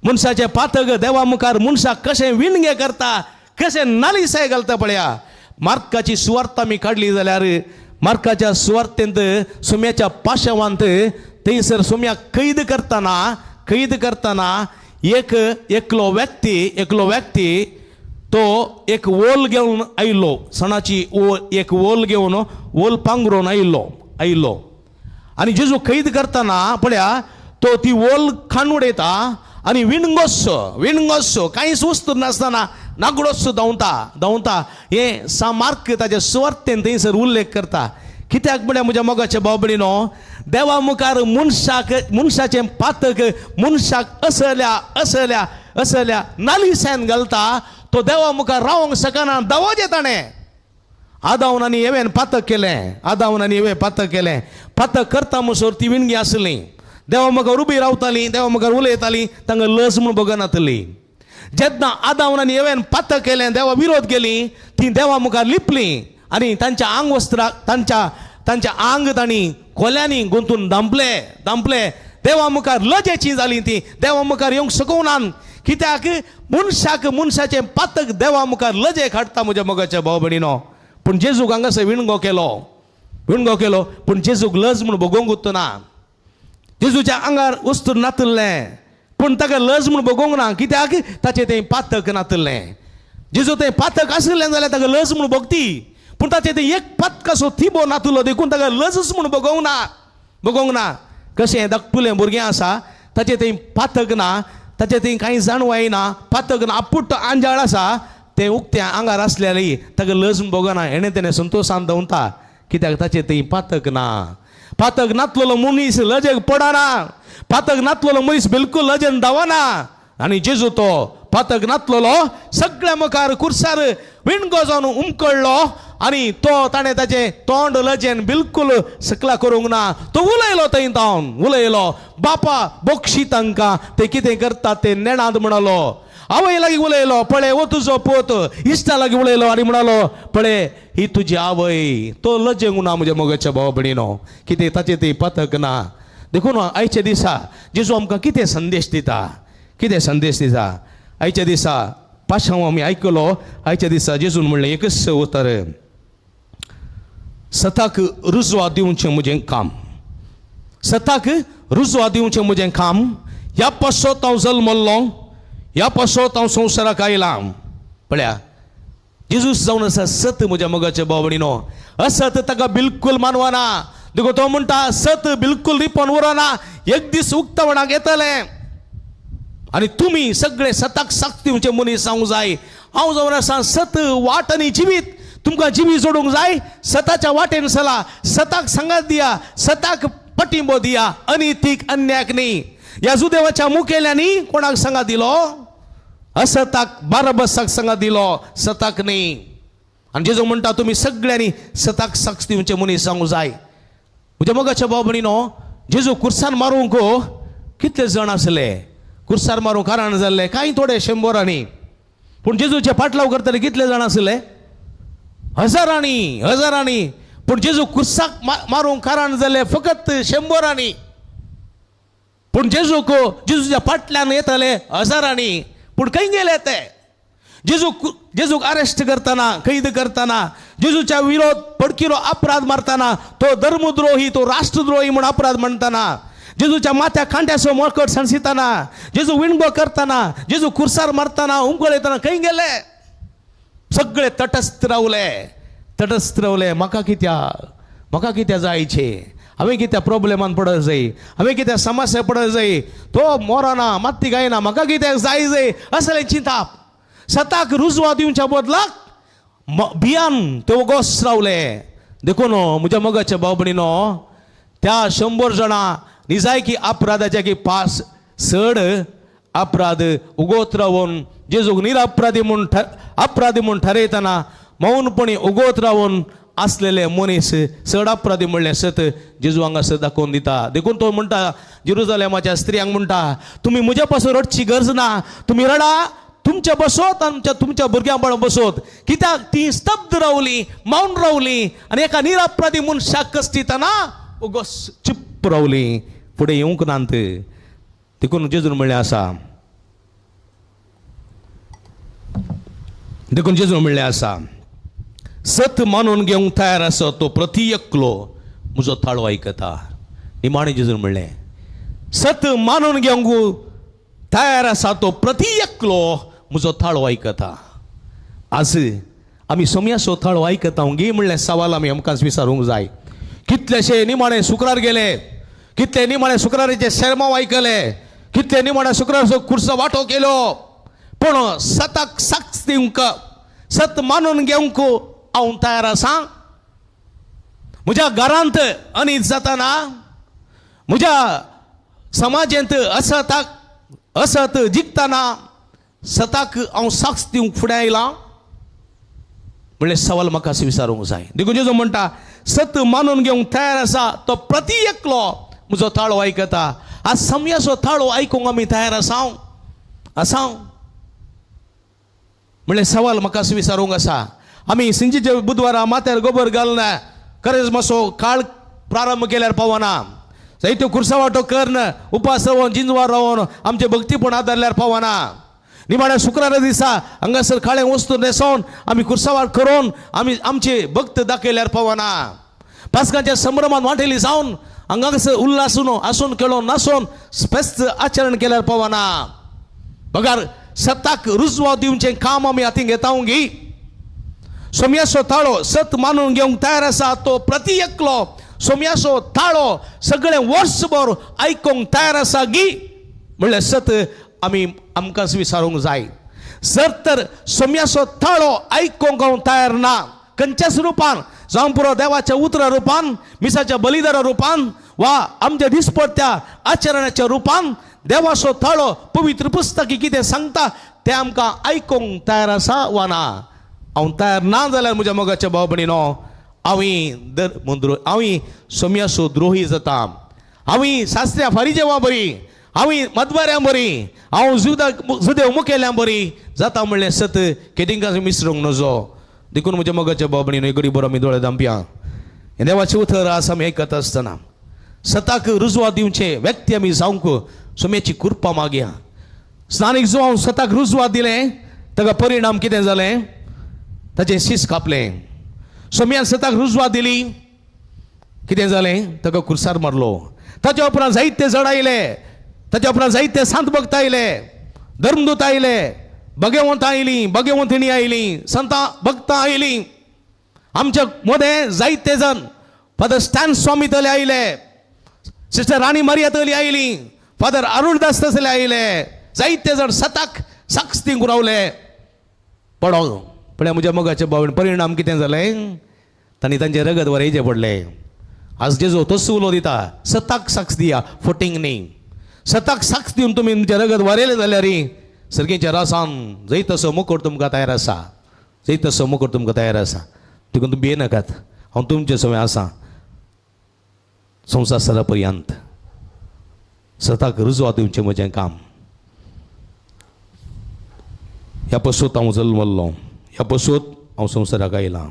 मनशाचें पातक देवा मुखार मनशाक कशें विणगे करता, कशें नालिसाय घालता. पळया मार्काची सुवार्थ आमी काडली जाल्यार मार्काच्या सुवार्थेंत सुम्याच्या पाशवांत थंयसर सुम्याक कैद करतना, कैद करतना एक एकलो व्यक्ती, एकलो व्यक्ती तो एक वोल घेवन आयलो, सणाची एक वोल घेवन वोल पांगरून आयलो आनी जेजू कैद करतना पळया तो ती वोल खाण उडयता आनी विणगोसो कांयच वस्तू नासतना नागडोसो धांवता. हें सा मार्क ताच्या सुवार्तेन थंयसर उल्लेख करता. कित्याक म्हळ्यार म्हज्या मोगाच्या भाव भयणीनो, देवा मुखार मनशाक मनशाचें पातक मनशाक असल्या असल्या असल्या नालिसान घालता. तो देवा मुखार रावंक शकना, दावोचें ताणें. आदावन आनी हेवेन पातक केलें, आदावन आनी हेवें पातक केलें. पातक करता म्हणसर ती विणगी आसली, देवा मुखार उबी रावताली, देवा मुखार उलयताली, तांकां लज म्हूण बगनातली. जेन्ना आदावन आनी हेवेन पातक केलें, देवा विरोध केली, ती देवा मुखार लिपली आनी तांच्या आंग वस्त्राक तांच्या आंग तांणी कोल्यांनी गुंतून दांपले. देवा मुखार लजेची जाली ती, देवा मुखार येवंक शकना. कित्याक मनशाक मनशाचें पातक देवा मुखार लजे काडटा म्हज्या मोगाच्या भाव भयणीनो. पूण जेजूक हांगासर विणगो केलो, पूण जेजूक लज म्हूण भोगोवंक उरतना. जेजूच्या आंगार वस्तू नातलें, पूण ताका लज म्हूण भोगोवंक ना. कित्याक ताचें तें पातक नातलें. जेजू तें पातक आशिल्लें जाल्यार ताका लज म्हूण भोगती, पूण ताचें तें एक पातकाचो थिबो नातलो देखून ताका लजच म्हूण भोगोवंक ना. कशें धाकटुलें भुरगें आसा, ताचें तें पातक ना, ताचें तें कांय जाणवाय ना, पातक ना, आपुट्ट आंजाळ आसा, तें उक्तें आंगार आसल्यारय ताका लज म्हूण भोगना. हेणें तेणें संतोशान दवरता, कित्याक ताचें तें पातक ना. पातक नातलेलो मनीस लजेक पडना, पातक नातलेलो मनीस बिलकूल लजेन धांवना. आनी जेजू तो पातक नातलेलो सगळ्या मुखार कुर्सार विणगो जावन उमकळ्ळो आनी तो ताणें ताचें तोंड लजेन बिलकूल सकला करूंक ना. तो उलयलो, थंय तावन उलयलो, बापा बक्षी तांकां, ते कितें करतात ते नेणांत म्हणालो. आवय लागीं उलयलो, पळय हो तुजो पोत. इश्टा लागीं उलयलो आनी म्हणालो, पळय ही तुजी आवय. तो लजेंक ना म्हज्या मोगाच्या भाव भयणीनो, कितें ताचें तें पातक ना. देखून आयच्या दिसा जेजू आमकां कितें संदेश दिता, कितें संदेश दिता. आयच्या दिसा पाशांव आमी आयकलो. आयच्या दिसा जेजून म्हणलें एकच उतर, सताक रुजवा दिवचें म्हजें काम, सताक रुजवा दिवचें म्हजें काम. ह्या पासत हांव जल्मल्लो, ह्या पासत हांव संवसाराक आयलां. पळया जेजूस जावन आसा सत म्हज्या मोगाच्या भाव भयणीनो. असत ताका बिलकूल मानवना. देखून तो म्हणटा सत बिलकूल रिपोन उरना, एक दीस उक्तावणाक येतलें आनी तुमी सगळे सताक साक्ष दिवचे मनीस जावंक जाय. हांव जावन आसा सत वाट आनी जिवीत, तुमकां जिवीत जोडूंक जाय. सताच्या वाटेन चला, सताक सांगात दिया, सताक पाठिंबो दिया, अनितीक अन्याक न्ही. ह्या जुदेवाच्या मुखेल्यांनी कोणाक सांगात दिलो? असताक, बाराबसाक सांगात दिलो, सताक न्ही. आनी जेजू म्हणटा तुमी सगळ्यांनी सताक साक्ष दिवचे मनीस जावंक जाय. म्हज्या मोगाच्या भाव भयणीनो, जेजू कुर्सान मारूंक कितले जाण आसले? कुर्सार मारूंक कारण जाल्ले कांय थोडे शंबरांनी. पूण जेजूचे पाटलाव करतले कितले जाण आसले? हजारांनी, हजारांनी. पूण जेजू कुर्साक मारूंक कारण जाल्ले फकत शंबरांनी. पूण जेजूक जेजूच्या फाटल्यान येताले हजारांनी. पूण खंय गेले ते? जेजूक अरेस्ट करतना, कैद करतना, जेजूच्या विरोध पडकिरो अपराध मारतना, तो धर्मद्रोही, तो राष्ट्रद्रोही म्हूण अपराध म्हणटना, जेजूच्या माथ्या कांट्याचो मळकट सांसितना, जेजू विणगो करतना, जेजू कुर्सार मारतना, उमकळयतना खंय गेले? सगळे तटस्थ रावले, तटस्थ रावले. म्हाका कित्याक, म्हाका कित्याक जायचें? हांवें कित्याक प्रोब्लेमान पडत जाय? हांवें कित्याक समस्या पडत जाय? तो मोरना, मात्ती गायना, म्हाका कित्याक जाय जाय असलें चिंताप. सताक रुजवा दिवच्या बदलाक भियान ते वगोस रावले. देखून म्हज्या मोगाच्या भाव भयणीनो, त्या 100 जाणां निजायकी अपराधाच्या की पास चड अपराध उगोत रावन जेजूक निरअपराधी म्हूण अपराधी म्हूण ठरयतना मौनपणी उगोत रावन आसलेले मनीस चड अपराधी म्हणलें सत जेजू हांगासर दाखोवन दिता. देखून तो म्हणटा जेरुजलेमाच्या स्त्रियांक म्हणटा, तुमी म्हज्या पासून रडची गरज ना, तुमी रडा तुमच्या बसोत आमच्या तुमच्या भुरग्यां बाळ बसोत. कित्याक ती स्तब्ध रावली, मौन रावली आनी एका निरअपराधी मनशाक कस्टितना उगोस चिप्प रावली, फुडें येवंक नात. देखून जेजून म्हणलें आसा, देखून जेजून म्हणलें आसा, सत मानून घेवंक तयार आसा तो प्रति एकलो म्हजो ताळो आयकता. निमाणें जेजून म्हणलें, सत मानून घेवंक तयार आसा तो प्रति एकलो म्हजो ताळो आयकता. आज आमी सोम्याचो थाळो आयकता गी म्हणलें सवाल आमी आमकांच विचारूंक जाय. कितलेशे निमाणे शुक्रार गेले, कितले निमाणे शुक्राराचे शेरमांव आयकले, कितले निमाणे शुक्राराचो खुर्सो वांटो केलो, पूण सताक साक्ष दिवंक, सत मानून घेवंक हांव तयार आसा. म्हज्या घरांत अनीत जाताना, म्हज्या समाजेंत असताक असत जिखतना सताक हांव साक्ष दिवंक फुडें आयलां म्हणलें सवाल म्हाका विचारूंक जाय. देखून जेजू म्हणटा सत मानून घेवंक तयार आसा तो प्रती एकलो म्हजो ताळो आयकता. आज समयाचो ताळो आयकूंक आमी तयार आसा आसा म्हणलें सवाल म्हाका विचारूंक आसा. आमी सिंजीच्या बुधवारा माथ्यार गोबर घालना खरेंच मातसो काळ प्रारंभ केल्यार पावना, जायत्यो खुर्सा वांटो करून उपास रावन जिंजवार रावन आमचें भक्तीपण आदारल्यार पावना. निमाण्या शुक्रारा दिसा हांगासर काळें वस्तू न्हेसोवन आमी खुर्सावाट करून आमी आमचे भक्त दाखयल्यार पावना. पास्कांच्या संभ्रमात वांटेली जावन हांगासर उल्हासून आसून खेळोन नासून स्पेस्त आचरण केल्यार पावना. बगार सताक रुजवाव दिवचें काम आमी हातीन घेता गी. सोम्याचो ताळो सत मानून घेवंक तयार आसा तो प्रती एकलो सोम्याचो ताळो सगळें वर्सभर आयकूंक तयार आसा गी म्हणल्यार सत आमी आमकांच विचारूंक जाय. जर तर सोम्याचो ताळो आयकूंक हांव तयार ना खंयच्याच रुपान, जावं पुरो देवाच्या उतरा रुपान, मिसाच्या बलिदारा रुपान वा आमच्या दिसपडत्या आचरणाच्या रुपान देवाचो ताळो पवित्र पुस्तकी कितें सांगता तें आमकां आयकूंक तयार आसा वा ना. हांव तयार ना जाल्यार म्हज्या मोगाच्या भाव भयणीनो हांवूय दर हांवूय सोम्याचो द्रोही जाता. हांवूय सासऱ्या फारीजेवा बरी, हांवूय मदवाऱ्यां बरी, हांव जुदेव मुखेल्यां बरी जाता म्हणलें सत केदिंकां मिसरूंक नजो. देखून म्हज्या मोगाच्या भाव भयणीनो घडी बरो आमी दोळे धांपया. हें देवाचें उतर आज आमी आयकत आसतना सताक रुजवा दिवचे व्यक्ती आमी जावंक सोम्याची कृपा मागया. स्नानीक जो हांव सताक रुजवा दिलें ताका परिणाम कितें जालें, ताचें शीस कापलें. सोम्यान सताक रुजवा दिली, कितें जालें, ताका खुर्सार मारलो. ताच्या उपरांत जायते जड आयले, ताच्या उपरांत जायते सांत भक्त आयले, धर्मदूत आयले, भगवंत आयलीं, भगवंतिणी आयलीं, संतां भक्तां आयलीं. आमच्या मदें जायते जण फादर स्टॅन स्वामी तले आयले, सिस्टर राणी मारिया तली आयली, फादर अरुणदास तसले आयले, जायते जण सताक साक्ष दिवंक रावले. पडो पळय म्हज्या मोगाच्या भावान परिणाम कितें जालें, तांणी तांचे रगत वरयचें पडलें. आज जेजो तसो उलो दिता सताक साक्ष दिया, फटींग न्ही. सताक साक्ष दिवन तुमी तुमचें रगत वरयलें जाल्यार सर्गीच्या रासान जंय तसो मुकोट तुमकां तयार आसा, जंय तसो मुकोट तुमकां तयार आसा. देखून तुमी भियेनाकात, हांव तुमचे सवय आसा संवसार सरा पर्यंत. सताक रुजवा दिवचें म्हजें काम. ह्या पसूत हांव जल्मल्लो, ह्या पसूत हांव संवसाराक आयलां.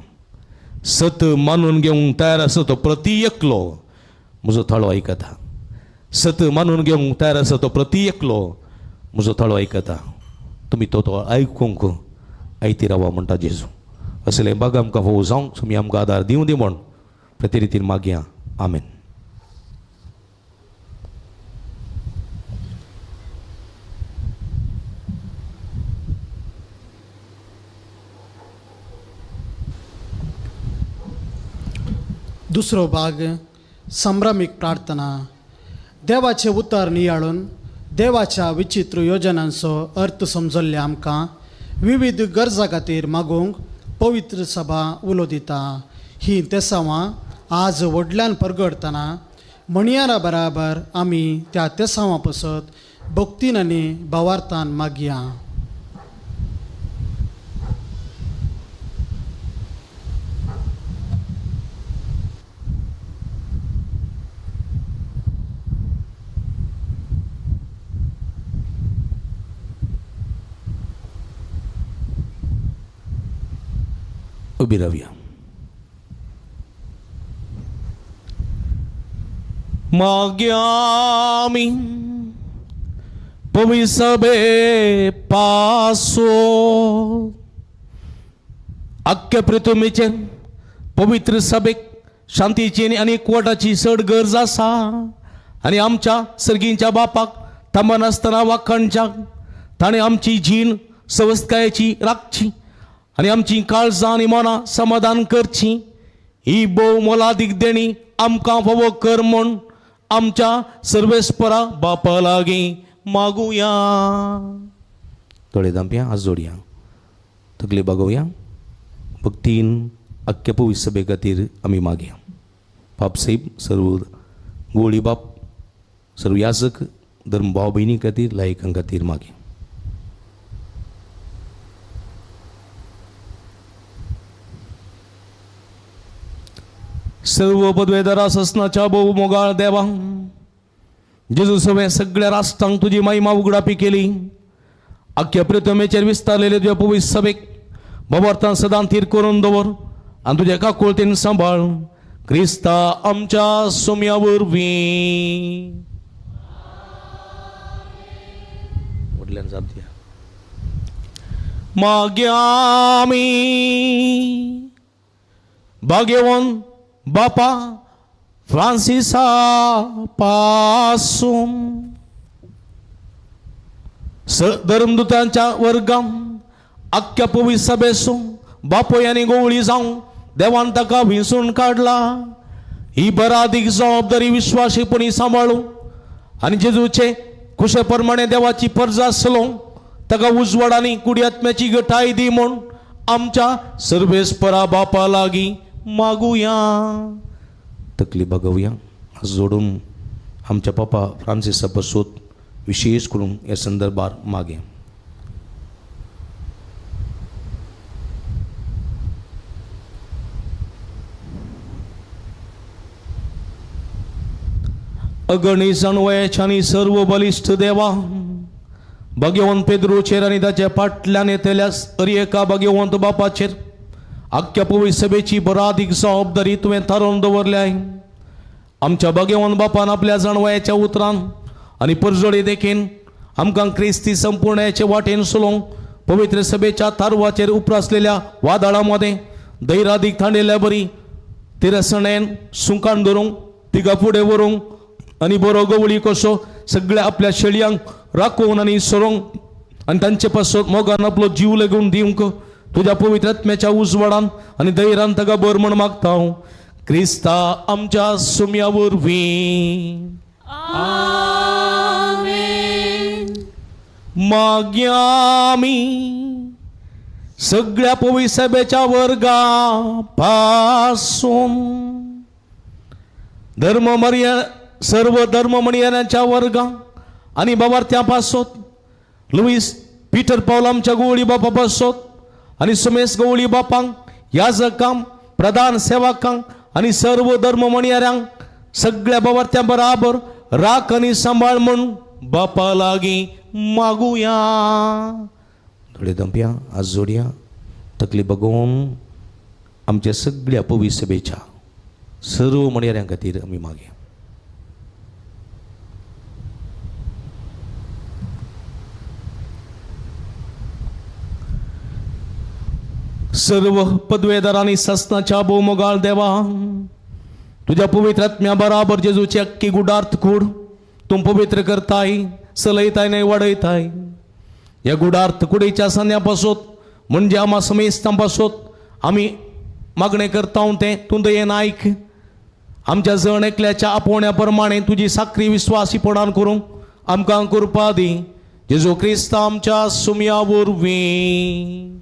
सत मानून घेवंक तयार आसा तो प्रती एकलो म्हजो थाळो आयकता. सत मानून घेवंक तयार आसा तो प्रती एकलो म्हजो थाळो आयकता. तुमी तो तो आयकूंक आयती रावा म्हणटा जेजू. असलें बाग आमकां फावो जावंक तुमी आमकां आदार दिवं दी म्हण प्रती रितीन मागया. आमेन. दुसरो भाग संभ्रमीक प्रार्थना. देवाचें उतर नियाळून देवाच्या विचित्र योजनांचो अर्थ समजल्ले आमकां विविध गरजां खातीर मागूंक पवित्र सभा उलो दिता. ही तेसांवां आज व्हडल्यान परगडतना म्हणयारा बराबर आमी त्या तेसांवां पसत भक्तीन आनी भावार्थान मागया. उबी रावया. मागया आमी पविसबे पासो आख्या पृथ्वीचेर पवित्र सभेक शांतीची आनी एकवटाची चड गरज आसा आनी आमच्या सर्गींच्या बापाक थांबनासतना वाखाणच्या ताणें आमची जीण सवस्तकायेची राखची आनी आमची काळजां आनी मनां समाधान करची ही भोव मोलादीक देणी आमकां फावो कर म्हूण आमच्या सर्वेस्परा बापा लागीं मागुया. दोळे धांपया, हात जोडया, तकली बागोवया. भक्तीन आख्ख्या पवित्र सभे खातीर आमी मागया. बाप साहेब, सर्व गोळी बाप, सर्व याजक, धर्म भाव भयणी खातीर, लायकां खातीर मागया. सर्व पदवेदारा ससनाच्या भोव मोगाळ देवा, जेजू सवें सगळ्या राष्ट्रांक तुजी महिमा उगडापी केली. आख्या पृथ्वेचेर विस्तारलेले तुज्या पवित्र सभेक बाबार्थान सदां थीर करून दवर आनी तुज्या काकुळतेन सांबाळ. क्रिस्ता आमच्या सोम्या वरवीं. व्हडल्यान जाप दिया. मागीर आमी भाग्यवंत बापा फ्रांसिसा पासून धर्मदूतांच्या वर्गां आख्ख्या पवित्र सभेसून बापोय आनी गोवळी जावं देवान ताका विंचून काडला. ही बरादीक जबाबदारी विश्वासीपणी सांबाळू आनी जेजूचे खुशे प्रमाणे देवाची परजा आसलो ताका उजवाड आनी कुडी आत्म्याची गटाय दी म्हूण आमच्या सर्वेस्परा बापा लागीं मागुया. तकली बागोवया, जोडून आमच्या पापा फ्रांसिसा पासून विशेष करून ह्या संदर्भार मागे. अगणी जाणवयाच्या आनी सर्व बलिश्ठ देवा, भाग्यवंत पेद्रोचेर आनी ताच्या फाटल्यान येतल्या हर एका भाग्यवंत बापाचेर आख्ख्या पवित्र सभेची बरादीक जबाबदारी तुवें थारोवन दवरल्याय. आमच्या भाग्यवंत बापान आपल्या जाणवयाच्या उतरान आनी परजोडी देखीन आमकां क्रिस्ती संपूर्णाचे वाटेन सोलोवंक पवित्र सभेच्या तारवाचेर उप्रासलेल्या वादळां मदें धैरादीक थांडिल्ल्या बरी तिरसणेन सुंकान धरूंक तिगा फुडें व्हरूंक आनी बरो गवळी कसो सगळ्या आपल्या शेळयांक राखून आनी सरोंक आनी तांचे पासत मोगान आपलो जीव लागून दिवंक तुज्या पवित्र आत्म्याच्या उजवाडान आनी धैर्यान ताका बर म्हण मागता हांव. क्रिस्ता आमच्या सुम्या वरवीं. मागीर आमी सगळ्या पवित्र सभेच्या वर्गा पासून धर्म मर्या सर्व धर्म म्हणयाच्या वर्गां आनी बाबार्थ्यां पासत लुईस पीटर पावल आमच्या गवळी बापा पासत आनी सुमेश गवळी बापांक याजकांक प्रधान सेवकांक आनी सर्व धर्म म्हणयाऱ्यांक सगळ्या बाबार्थ्यां बराबर राख आनी सांबाळ म्हूण बापा लागीं मागुया. थोडे दंपया, आज जोडया, तकली बगोवन आमच्या सगळ्या पवित्र सभेच्या सर्व म्हणयाऱ्यां खातीर आमी मागया. सर्व पदवेदारांनी ससनाच्या भोवमोगाळ देवा, तुज्या पवित्र आत्म्या बराबर जेजूची अख्खी गुडार्थ कूड तूं पवित्र करताय, सलयताय आनी वाडयताय. ह्या गुडार्थ कुडीच्या सांद्या पासत म्हणजे आमा समेस्तां पासत आमी मागणें करता तें तूं दयेन आयक. आमच्या जण एकल्याच्या आपोवण्या प्रमाणे तुजी साखरी विस्वासीपणान करूंक आमकां कृपा दी. जेजू क्रिस्त आमच्या सुम्या वरवीं.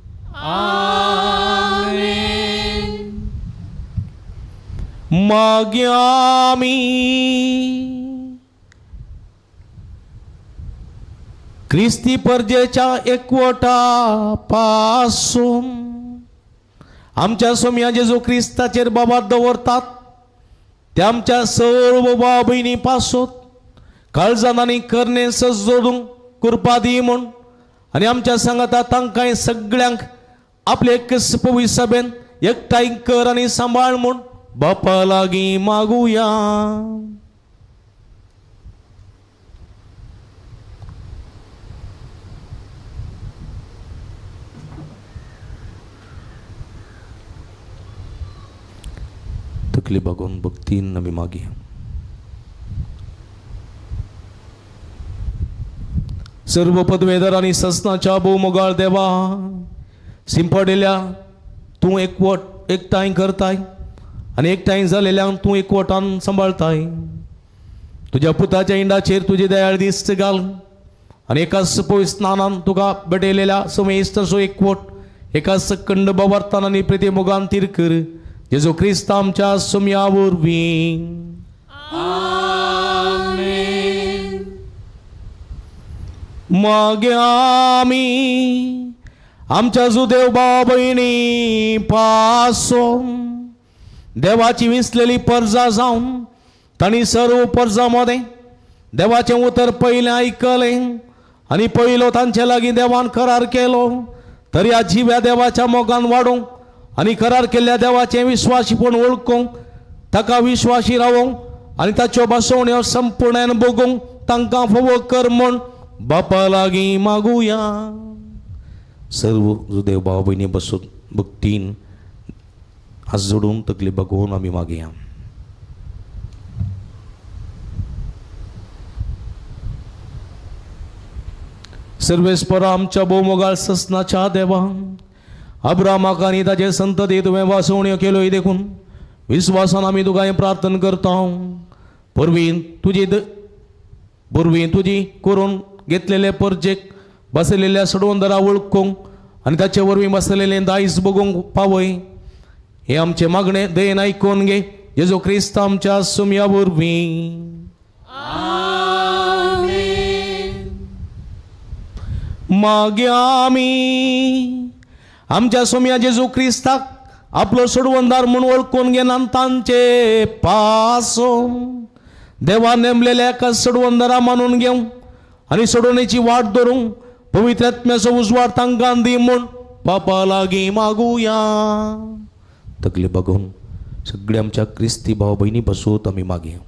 मागीर आमी क्रिस्ती परजेच्या एकवटा पासून आमच्या सोम्या जेजू क्रिस्ताचेर बाबा दवरतात ते आमच्या सर्व भाव भयणी पासून काळजान आनी करणे सज जोडूंक कृपा दी म्हूण आनी आमच्या सांगाता तांकां सगळ्यांक आपले एकच पवित्र सभेन एकठांय कर आनी सांबाळ म्हूण बापा लागीं मागुया. तकली बागोवन भक्तीन आमी मागया. सर्व पदवेदार आनी ससनाच्या भोवमोगाळ देवा, सिंपडिल्या तूं एकवट एकठांय करताय आनी एकठांय जालेल्यांक तूं एकवटान सांबाळताय. तुज्या पुताच्या इंडाचेर तुजी दयाळ दिस्त घाल आनी एकाच पवित्र स्नानान तुका भेटयलेल्या समेस्ताचो एकवट एकाच कंड बाबार्थान आनी प्रिती मोगान तीर कर, जेजू क्रिस्त आमच्या सुम्या वरवीं. मागीर आमी आमच्या जुदेव भाव भयणी पासो देवाची विसलेली परजा जावन तांणी सर्व परजा मदें देवाचें उतर पयलें आयकलें आनी पयलो तांचे लागीं देवान करार केलो, तरी ह्या जिव्या देवाच्या मोगान वाडोवंक आनी करार केल्ल्या देवाचें विश्वासीपण वळखूंक ताका विश्वासी रावोवंक आनी ताच्यो बसवण्यो संपूर्णान भोगूंक तांकां फावो कर म्हूण बापा लागीं मागुया. सर्व जुदेव भाव भयणी बसून भक्तीन हात जोडून तकली बगोवन आमी मागया. सर्वेस्परा आमच्या भोवमोगाळ ससनाच्या देवा, अब्रामाक आनी ताचे संतती तुवें वासवण्यो केल्यो देखून विस्वासान आमी तुका हें प्रार्थना करता. पूर्वी तुजी करून घेतलेले परजेक बसलेल्या सडवंदरा वळखूंक आनी ताचे वरवीं बसलेलें दायज बगूंक पावय, हें आमचें मागणें दयेन आयकून घे, जेजू क्रिस्त आमच्या सुम्या वरवीं. मागीर आमी आमच्या सोम्या जेजू क्रिस्ताक आपलो सोडवंदार म्हूण वळखून घेना तांचे पासो देवा नेमलेल्या एका सोडवंदारा मानून घेवं आनी सोडवणेची वाट धरूंक पवित्र आत्म्याचो उजवाड तांकां दी म्हूण बापा लागीं मागुया. तकली बघून सगळे आमच्या क्रिस्ती भाव भयणी बसूत आमी मागया.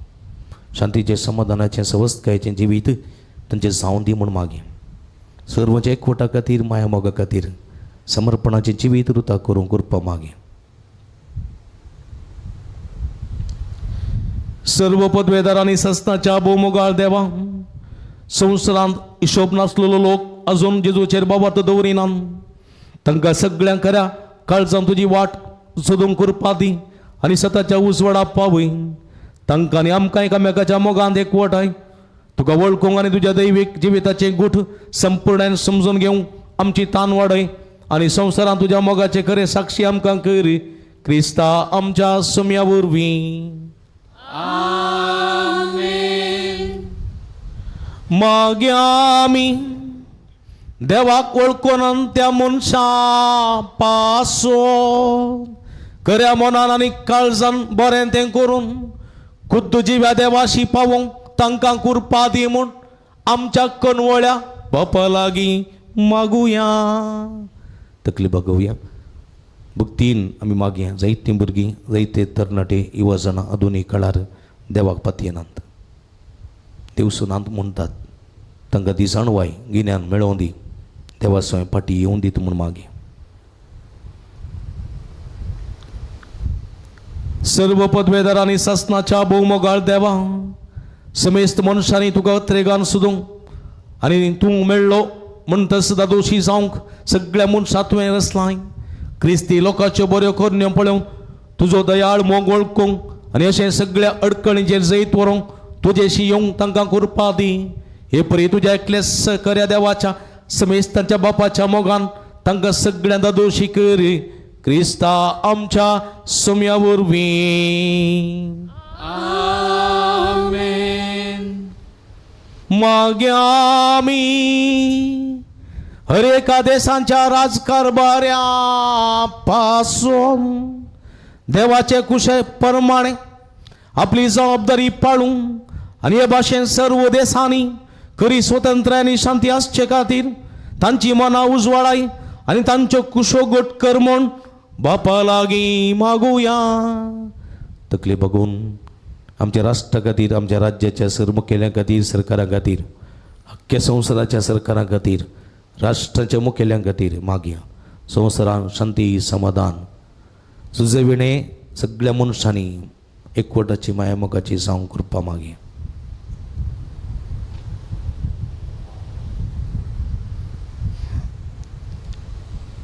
शांतीचें, समाधानाचें, सवस्तकायेचें जिवीत तांचें जावं दी म्हूण मागया. सर्वांच्या एकवटा खातीर, माया मोगा खातीर समर्पणाचें जिवीत रुता करूंक कृपा मागया. सर्व पदवेदार आनी सस्नाच्या भोवमोगाळ देवा, संवसारांत हिशोब नासलेलो लोक अजून जेजूचेर बाबार्थ दवरिनात, तांकां सगळ्यांक खऱ्या काळजान तुजी वाट सोदूंक कृपा दी आनी सताच्या उजवाडा पावय. तांकां आनी आमकां एकामेकाच्या मोगांत एकवटाय तुका वळखूंक आनी तुज्या दैवीक जिविताचें गूठ संपूर्णान समजून घेवंक आमची तान वाडय आनी संवसारांत तुज्या मोगाचें खरें साक्षी आमकां कर, क्रिस्ता आमच्या सुम्या वरवीं. मागीर आमी देवाक वळखून त्या मनशा पासो खऱ्या मनान आनी काळजान बरें तें करून खुद्द जिव्या देवाशी पावोवंक तांकां कृपा दी म्हूण आमच्या कनवळ्या बापा लागीं मागुया. तकली बगोवया. भक्तीन आमी मागया. जायतीं भुरगीं, जायते तरणाटे, युवा जाणां आधुनीक काळार देवाक पातयेनात, देवसनांत म्हणटात, तांकां ती जाणवाय गिन्यान मेळोवं दी, देवा स्वयं फाटी येवं दीत म्हूण मागया. सर्व पदवेदार आनी सासनाच्या भोवमोगाळ देवा, समेस्त मनशांनी तुका अत्रेगान सोदूंक आनी तूं मेळ्ळो म्हणटच दादोशी जावंक सगळ्या मनशां तुवें रचलाय. क्रिस्ती लोकांच्यो बऱ्यो करण्यो पळोवंक तुजो दयाळ मोग वळखूंक आनी अशें सगळ्या अडकणीचेर जैत व्हरूंक तुजेशी येवंक तांकां कृपा दी. हे परी तुज्या एकल्याच खऱ्या देवाच्या समेस्तांच्या बापाच्या मोगान तांकां सगळ्यां दादोशी कर, क्रिस्ता आमच्या सुम्या वरवीं. मागीर आमी हर एका देशांच्या राजकारभाऱ्या पासून देवाचे कुशे प्रमाणे आपली जबाबदारी पाळूंक आनी हे भाशेन सर्व देशांनी खरी स्वतंत्र आनी शांती आसचे खातीर तांची मनां उजवाडाय आनी तांच्यो कुशो गोट कर म्हूण बापा लागीं मागुया. तकली बघून आमच्या राष्ट्रा खातीर, आमच्या राज्याच्या सर मुखेल्यां खातीर, सरकारा खातीर, अख्ख्या संवसाराच्या सरकारा खातीर, राष्ट्राच्या मुखेल्यां खातीर मागया. संवसारान शांती, समाधान, सुजविणे सगळ्या मनशांनी एकवटाची, मायामोगाची जावंक कृपा मागया.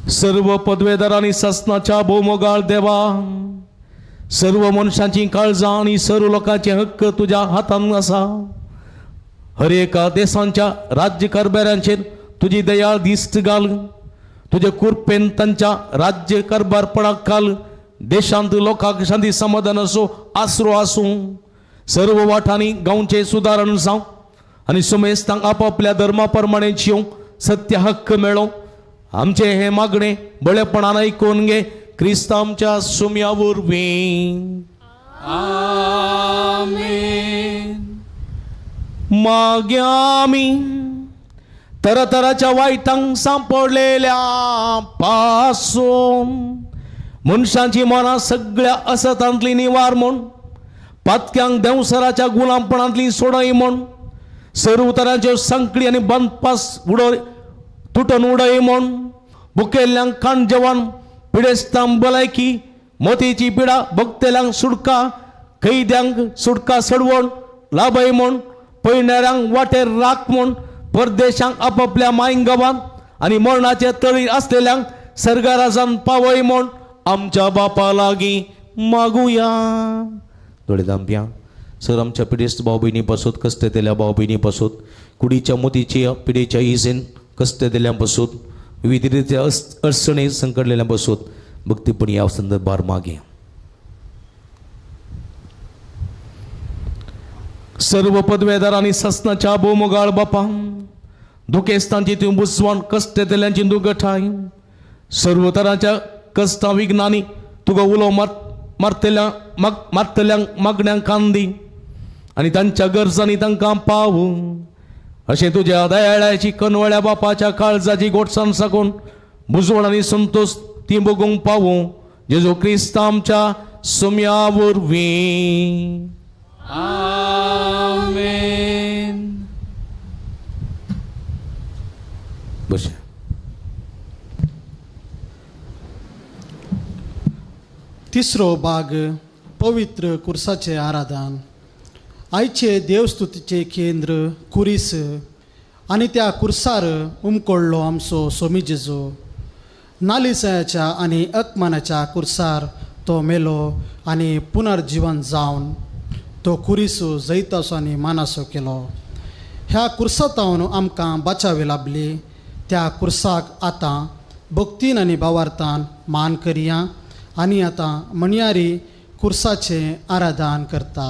सर्व पदवेदार आनी सासनाच्या भोवमोगाळ देवा, सर्व मनशांची काळजां आनी सर्व लोकांचे हक्क तुज्या हातान आसा. हर एका देशांच्या राज्य कारभारांचेर तुजी दयाळ दिश्ट घाल. तुजे कृपेन तांच्या राज्य कारभारपणाक घाल. देशांत लोकांक शांती समाधानाचो आसरो आसूं. सर्व वाठांनी गांवचें सुदारण जावं आनी सुमेस्तांक आपापल्या धर्मा प्रमाणे जिवंक सत्य हक्क मेळो. आमचें हें मागणें बळेपणान आयकून घे क्रिस्त आमच्या सुम्या वरवीं. आमेन. मागीर आमी तरातराच्या वायटांक सांपडलेल्या पासून मनशांची मनां सगळ्या असतांतली निवार म्हूण, पातक्यांक देंवसराच्या गुलामपणांतली सोडय म्हूण, सर्व तरांच्यो संकळी आनी बंदपास उडय तुटून उडय म्हूण, भुकेल्ल्यांक खाण जेवण, पिडेस्तांक भलायकी, मोतीची पिडा भोगतेल्यांक सुटका, कैद्यांक सुटका सोडवण लाभय म्हूण, पयणाऱ्यांक वाटेर राख म्हूण, परदेशांक आपापल्या मांय गांवांत आनी मरणाचे तळीर आसलेल्यांक सर्गाराजान पावय म्हूण आमच्या बापा लागीं मागुया. दोळे धांपया. सर आमच्या पिडेस्त भाव भयणी पासत, कश्ट दिल्या भाव भयणी पासत, कुडीच्या मोतीच्या पिडेच्या इजेन कश्ट दिल्या पासत, विविध रित्या अडचणी संकडलेल्या पासत भक्तीपणी ह्या संदर्भार मागे. सर्व पदवेदार आनी सासनाच्या भोवमोगाळ बापा, दुखेस्तांची तूं बुजवण, कश्ट दिल्यांची तूं गठाय, सर्व तरांच्या कश्टां विघ्नांनी तुका उलो मारतल्या मारतल्यांक मागण्यांक कान दी आनी तांच्या गरजांनी तांकां पावूं. अशें तुज्या दयाळाची कनवळ्या बापाच्या काळजाची गोडसाण साकून बुजवण आनी संतोश ती भोगूंक पावूं. जेजू क्रिस्त आमच्या सुम्या वरवीं. आमेन. बस. तिसरो भाग पवित्र कुर्साचे आराधन. आयचे देवस्तुतीचे केंद्र कुरीस आनी त्या कुर्सार उमकोडलो आमचो सोमी जेजू. नालिसायाच्या आनी अकमानाच्या कुर्सार तो मेलो आनी पुनर्जीवन जावन तो कुरीस जैतासो आनी मानासो केलो. ह्या कुर्सातावन आमकां बाचावी लाभली. त्या कुर्साक आतां भक्तीन आनी भावार्थान मान करया आनी आतां म्हणयारी कुर्साचें आराधन करता.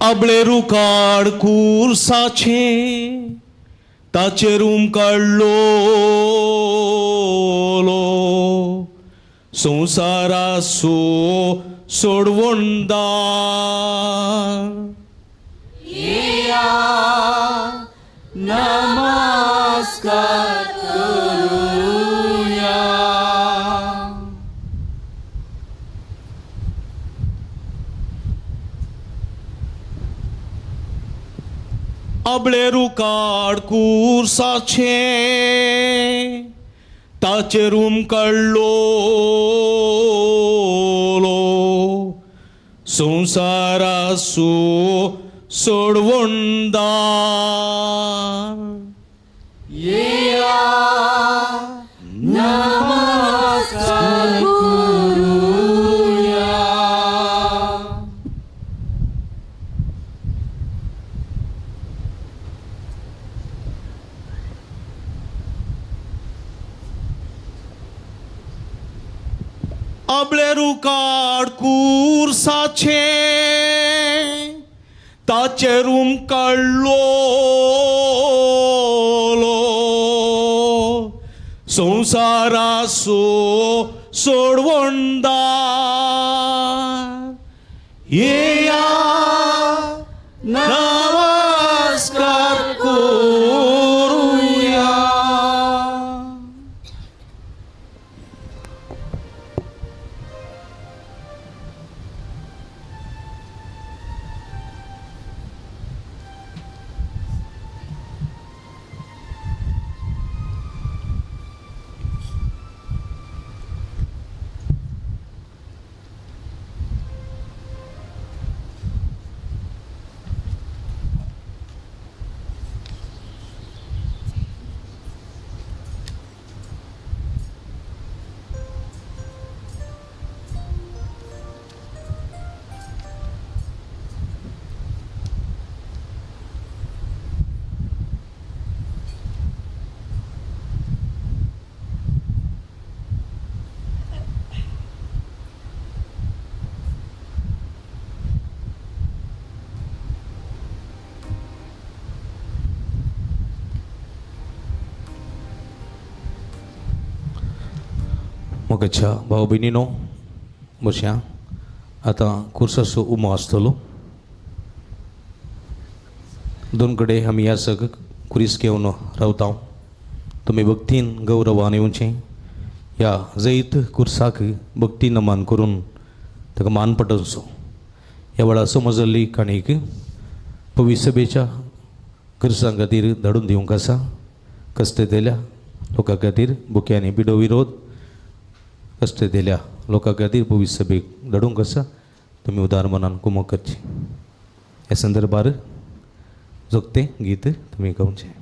आबळे रुखाड कुर्साचे ताचेर उमकाडलो संवसारासो सोडवणदार. नमस्कार करूया. आबळे रुखार कुर्साचें ताचेर उमकळ्ळो संवसारासो सोडवणदार. येया नमस्कार करुया. आबळे रुखार कुर्साचें ताचेर उमकळ्ळो संवसारासो सोडवणदार. येया नमस्कार करुया. मोगाच्या भाव भयणीनो बशया आतां कुर्साचो उमो आसतलो. दोन कडेन आमी ह्या सग कुरीस घेवन रावता. तुमी भक्तीन गौरवान येवचें. ह्या जैत कुर्साक भक्ती नमन करून ताका मान पटोवचो. ह्या वेळार समजल्ली काणीक पवी सभेच्या गरजां खातीर धाडून दिवंक आसा. कश्ट दिल्या लोकां खातीर बुक्यांनी बिडो विरोध कश्ट दिल्या लोकां खातीर पवी सभेक धाडूंक आसा. तुमी उदार मनान कुमक करची. ह्या संदर्भार जोगतें गीत तुमी गावचें.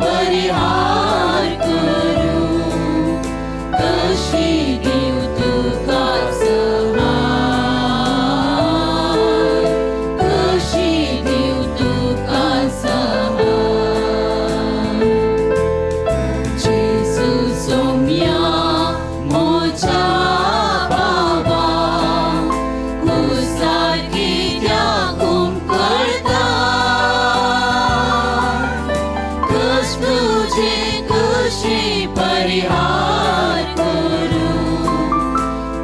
परिहार करूं, कशी दिव तुका सहाय, कशी दिव तुका सहाय. जेजू सोम्या मोजा बाबा, कुसार कित्याक उमकळता, कश तुजे कशी परिहार करूं,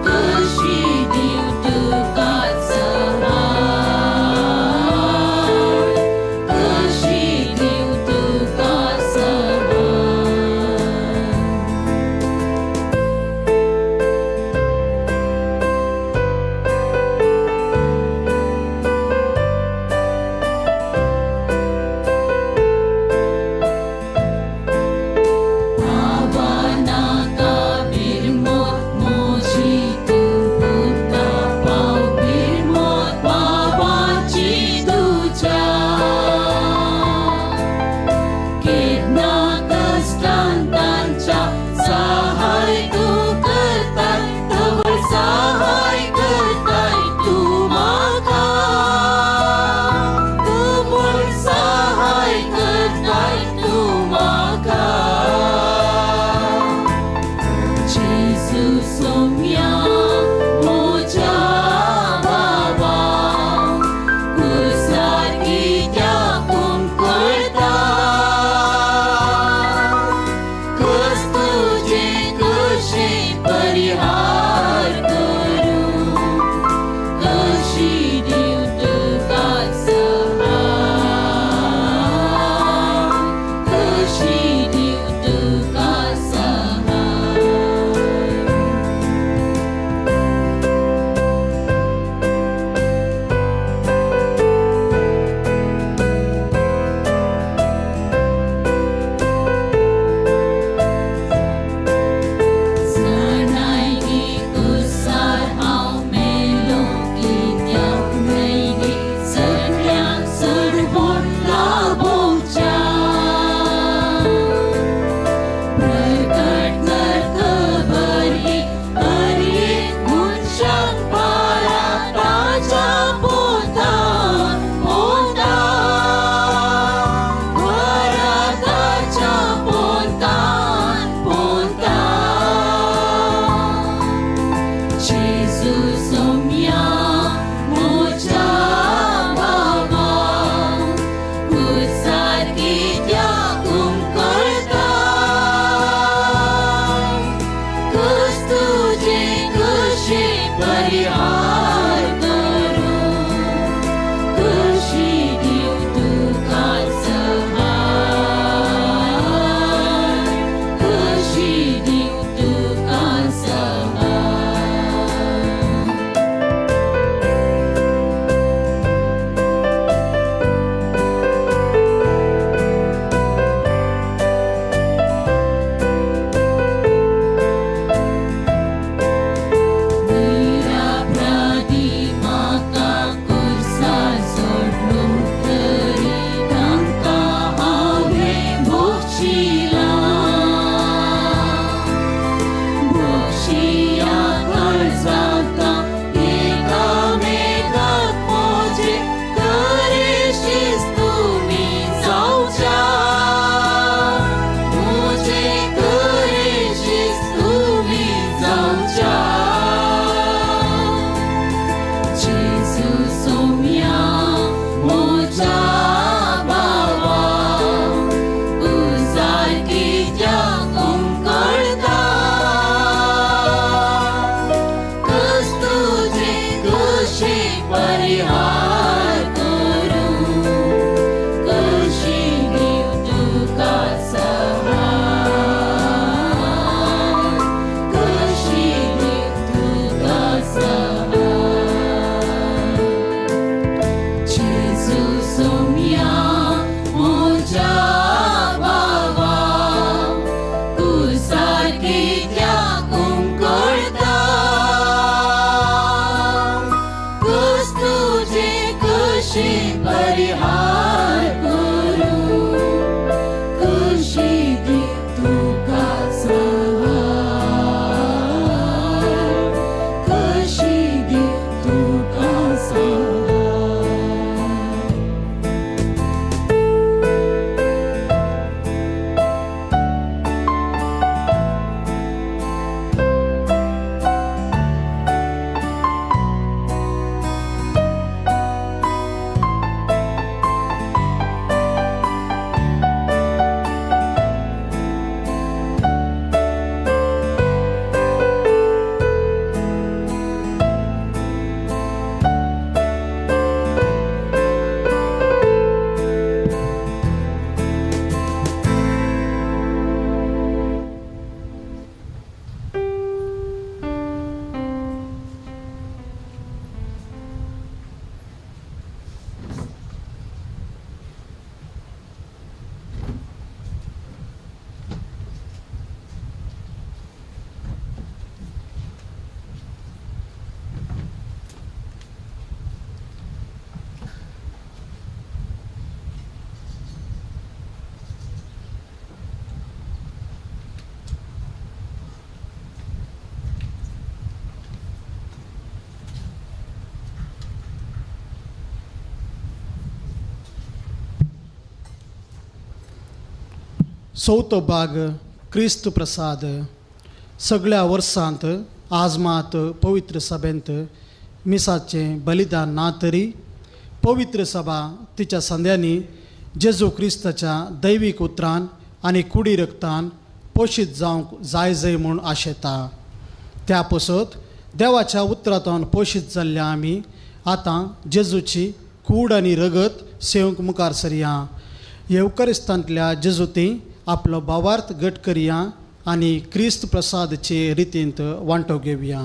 कशी दिव तुका सहाय, कशी दिव तुका सहाय. आव्हानां चवथो भाग क्रिस्त प्रसाद. सगळ्या वर्सांत आज मात पवित्र सभेंत मिसाचें बलिदान ना तरी पवित्र सभा तिच्या संद्यांनी जेजू क्रिस्ताच्या दैवीक उतरान आनी कुडी रक्तान पोशीत जावंक जाय जाय म्हूण आशेता. त्या पसत देवाच्या उतरांतून पोशीत जाल्ल्या आमी आतां जेजूची कूड आनी रगत सेवंक मुखार सरया. येवकरिस्तांतल्या जेजुती आपलो भावार्थ घट करया आनी क्रिस्त प्रसादचे रितींत वांटो घेवया.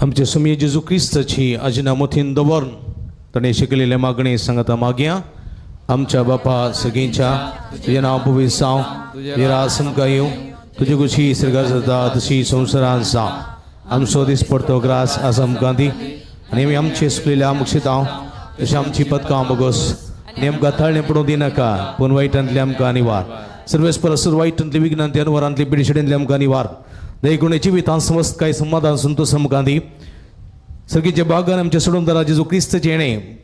आमचे सुमी जेजू क्रिस्ताची आजिना मोथीन दवरून ताणें शिकलेले मागणी सांगता मागया. आमच्या बापा सगळींच्या तुजें नांव पवित्र जावं, तुजें राज आमकां येवं, तुजी खुशी सर्गार जाता तशी संवसारांत जावं. आमचो दीस पडतो ग्रास आज आमकां दी आनी आमी आमचे सुकलेल्या मुक्षितांव तशें आमची पदकां बगोस आनी आमकां ताळणें पडूं दिनाका पूण वायटांतलें आमकां निवार. सर्वेस परस वायटांतली विघ्नांतली अनवरांतली पिडिशेंतली आमकां निवार. दैगुणे जिवितांत समस्त काय समाधान संतोष आमकां दी. सर्गीच्या बागान आमच्या सोडून जेजू क्रिस्ताचें येणें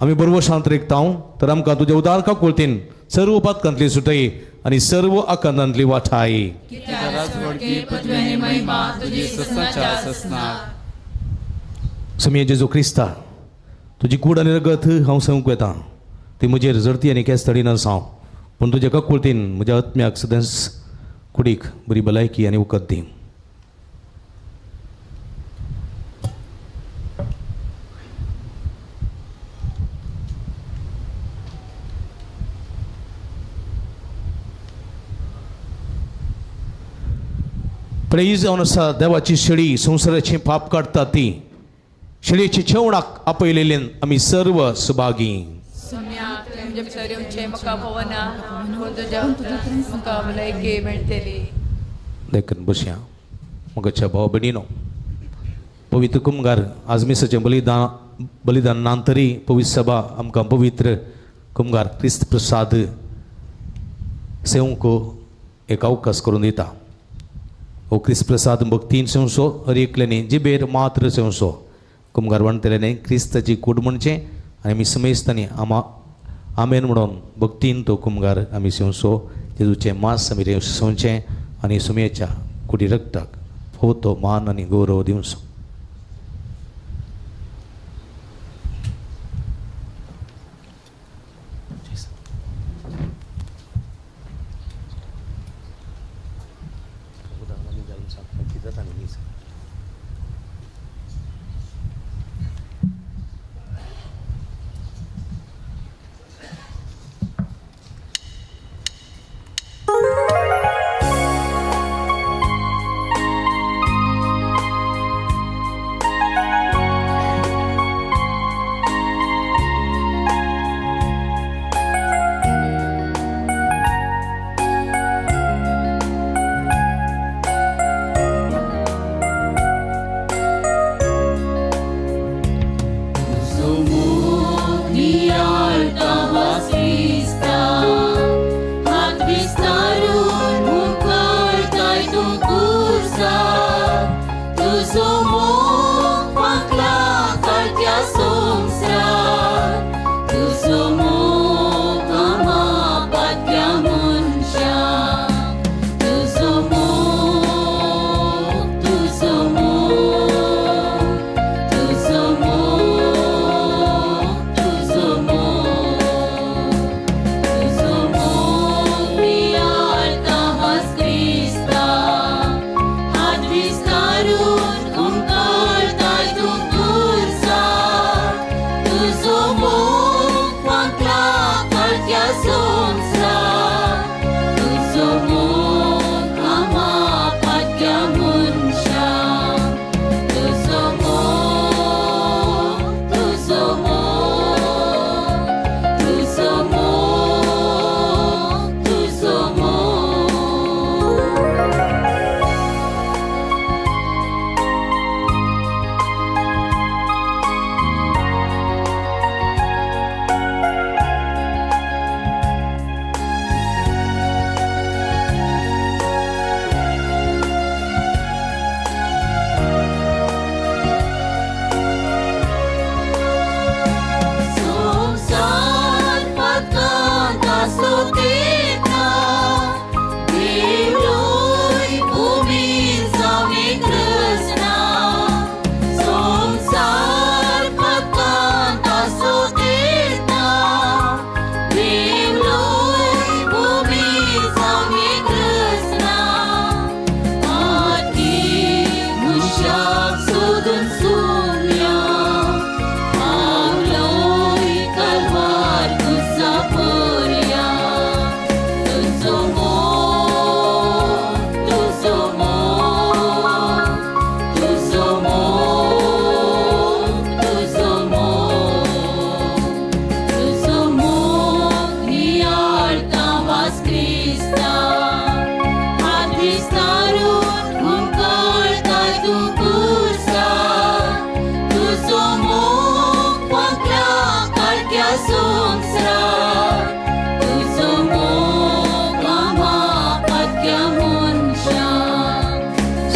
आमी बरोबर शांत रिगतांव तर आमकां तुज्या उदार काकुळतीन सर्व पातकांतली सुटय आनी सर्व आकांतांतली वाठाय. समी जेजू क्रिस्ता तुजी कूड आनी रगत हांव सांगूंक वेता ती म्हजेर जरती आनी केस तडिना साव पूण तुज्या काकुळतीन म्हज्या आत्म्याक सदांच कुडीक बरी भलायकी आनी वखद दी. प्रेज जावन आसा देवाची शेळी संवसाराचें पाप काडटा ती शेळयेच्या जेवणाक आपयलेल्यान आमी सर्व सुभागी. म्हज्या भितर येवचें म्हाका पवना, पूण तुज्या उतरान म्हाका भलायकी मेळटली. देखून बसया म्हज्या भाव भयणीनो, पवित्र कुमगार आज मिसाचें बलिदान बलिदान ना तरी पवित्र सभा आमकां पवित्र कुमगार क्रिस्त प्रसाद सेवंक एक अवकाश करून दिता. हो क्रिस्त प्रसाद भक्तीन सेवचो, हर एकल्यानी जिबेर मात्र सेवचो. कुमगार म्हणटले क्रिस्ताची कूड म्हणचें आनी आमी समेस्तांनी आमा आमेन म्हणून भक्तीन तो कुमगार आमी सेवचो. जेजूचें मास आमी सेवचें आनी सुमयेच्या कुडी रक्ताक हो तो मान आनी गौरव दिवचो.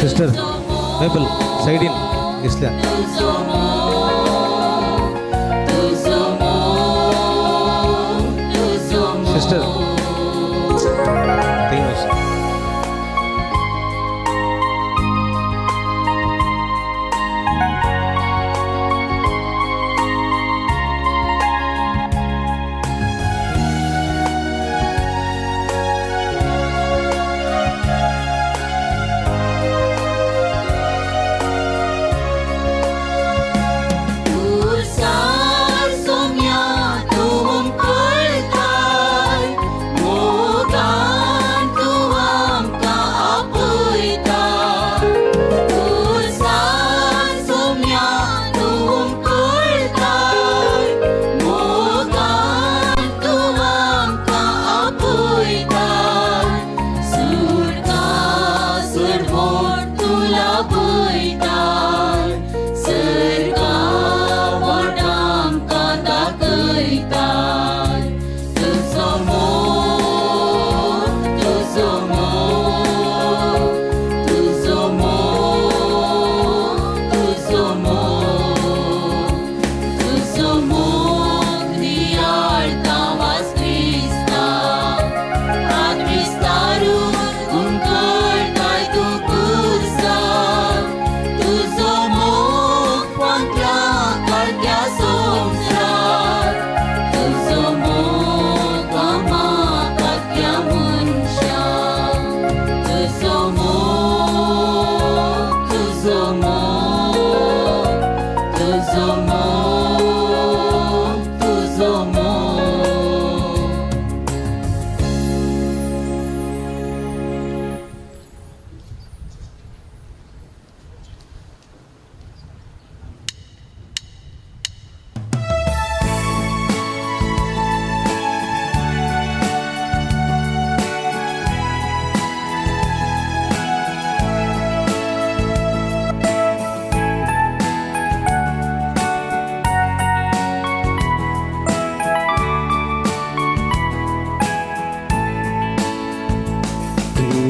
सिस्टर मेपल सायडीन दिसल्या. सिस्टर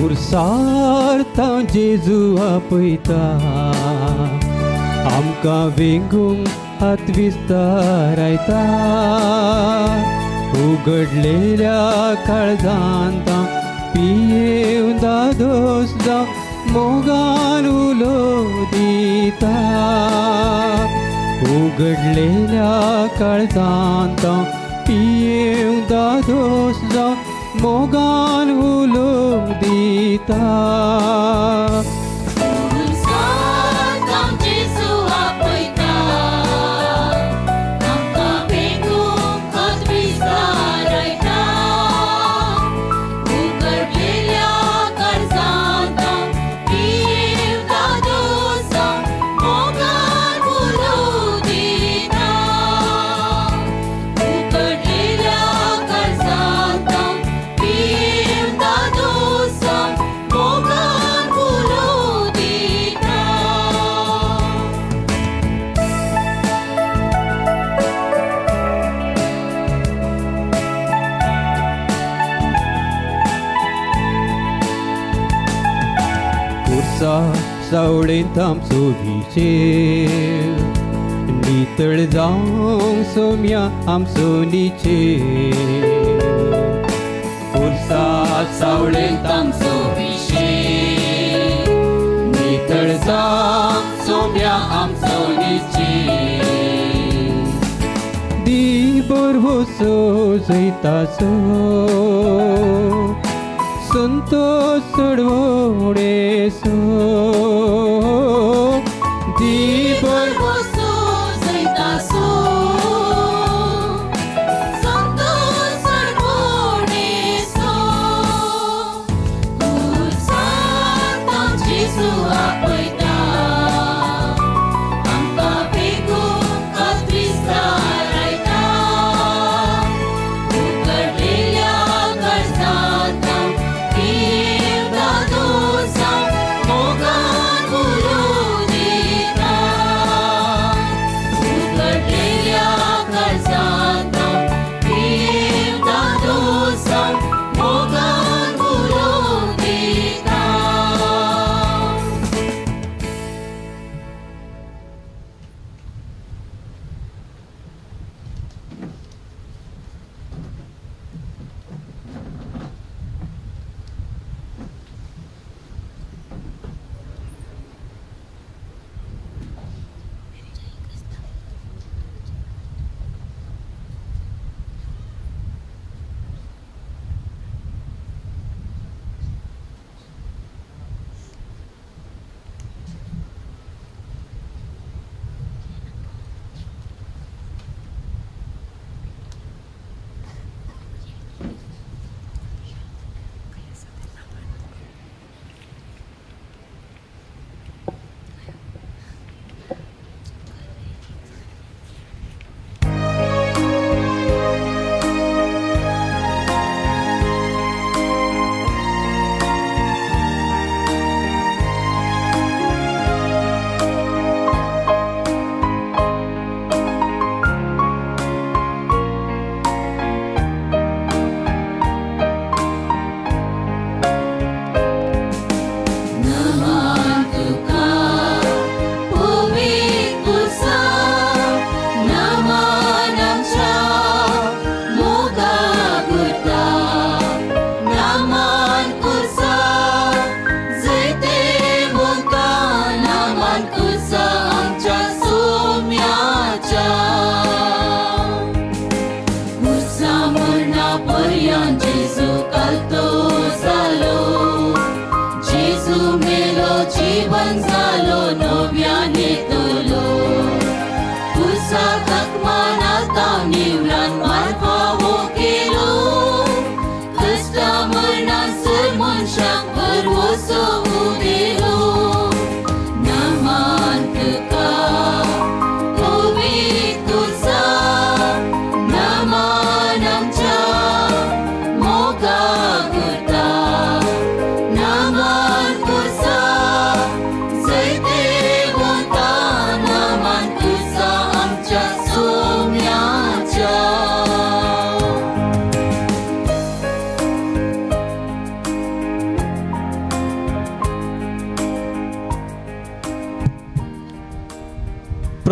उरसार तां जेजू आपयता आमकां वेंगूंक हात विस्तारायता उगडलेल्या काळजांत पियेवन दादोस जावं मोगान उलो दिता उगडलेल्या काळजांत पियेवन दादोस जावं मोगान उलो दिता. सावळेंत आमचो विशेव नितळ जावंक सोम्या आमचो निचेव पुरसा सावळेंत आमचो विशेव नितळ जावंक सोम्या आमचो निचेव दी बरवसो जैताचो संतोष चडवणेसो दी बरवसो जैतासो संतोष चडवणेसो उरसांत जेजू आपयता आमकां बेगून हात विस्तारायता उगडलेल्या काळजांत मोगान उलो दिता.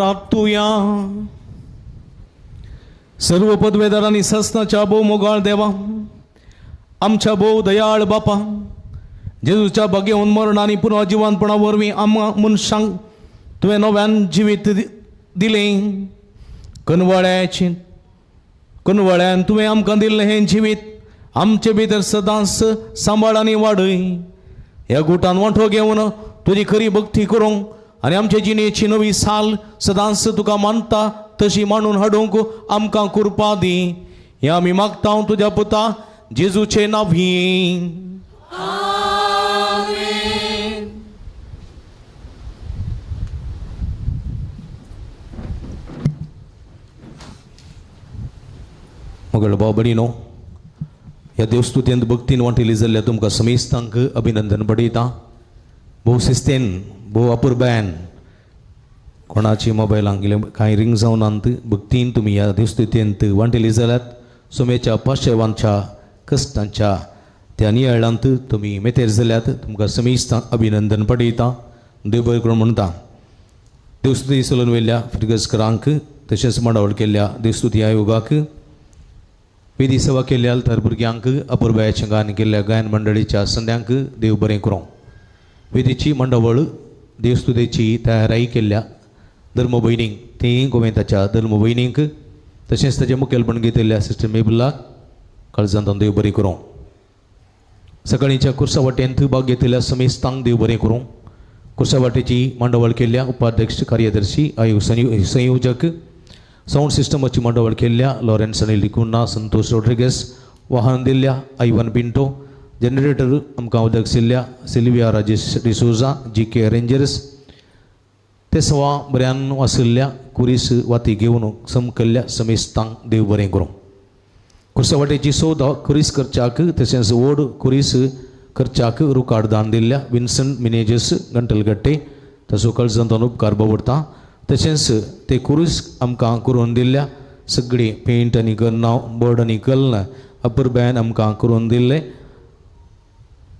प्राप्तुया. सर्व पदवेदारांनी ससनाच्या भोव मोगाळ देवा, आमच्या भोव दयाळ बापा, जेजूच्या बागेवन मरण आनी पुनः जिवनपणा वरवीं आमकां मनशांक तुवें नव्यान जिवीत दिलें. कनवळ्याचें कनवळ्यान तुवें आमकां दिल्लें हें जिवीत आमचे भितर सदांच सांबाळ आनी वाडय. ह्या गुटान वांटो घेवन तुजी खरी भक्ती करूंक आनी आमचे जिणेची नवी साल सदांच तुका मानता तशी मांडून हाडूंक आमकां कृपा दी. हें आमी मागता तुज्या पुता जेजूचे नांवी. मगळ भाव भयणीनो, ह्या देवस्तुतेंत भक्तीन वांटेली जाल्ल्या तुमकां समेस्तांक अभिनंदन बडयता. भोव शिस्तेन, भोव अपुरबायन, कोणाची मोबायलांक कांय रिंग जावनात, भक्तीन तुमी ह्या देवस्तुतेंत वांटेली जाल्यात. सुमेच्या पाशेवांच्या कश्टांच्या त्या नियाळांत तुमी मेतेर जाल्यात. तुमकां समेस्तांक अभिनंदन पडयता. देव बरें करून म्हणटा. देवस्तुती चलून वयल्या फिरगजकरांक तशेंच मांडावळ केल्ल्या देवस्तुती आयोगाक, विधी सेवा केल्ल्या तर भुरग्यांक, अपुरबायाचें गायन केल्ल्या गायन मंडळीच्या संद्यांक देव बरें करूं. विधीची मंडवळ देवस्तुतेची तयाराई केल्ल्या धर्मभयणींक, ती गोवेंताच्या धर्मभयणींक तशेंच ताचें मुखेलपण घेतिल्ल्या सिस्टर मेबलाक काळजांत देव बरें करूं. सकाळींच्या कुर्सा वाटेंत भाग घेतिल्ल्या समेस्तांक देव बरें करूं. कुर्सा वाटेची मांडवळ केल्ल्या उपाध्यक्ष, कार्यदर्शी, आयोग संयोजक, सावंड सिस्टमाची मांडावळ केल्ल्या लॉरेन्स अनिल डिकुन्हा, संतोष रोड्रिगस, वाहन दिल्ल्या आयवन पिंटो, जनरेटर आमकां उदक दिल्ल्या सिल्विया राजेश डिसोजा, जी के रेंजर्स, ते सवा बऱ्यान आशिल्ल्या कुरीस वाती घेवन समकल्ल्या समेस्तांक देव बरें करूं. कुर्सा वाटेची सोद कुरीस करच्याक तशेंच व्हड कुरीस करच्याक रुकाड दान दिल्ल्या विन्सन मिनेजस गंटलगट्टे ताचो कळजांत उपकार बावडटा. तशेंच ते कुरूस आमकां करून दिल्ल्या सगळी पेंट आनी गन्नां, बोर्ड आनी कल्न अपुरबायन आमकां करून दिल्ले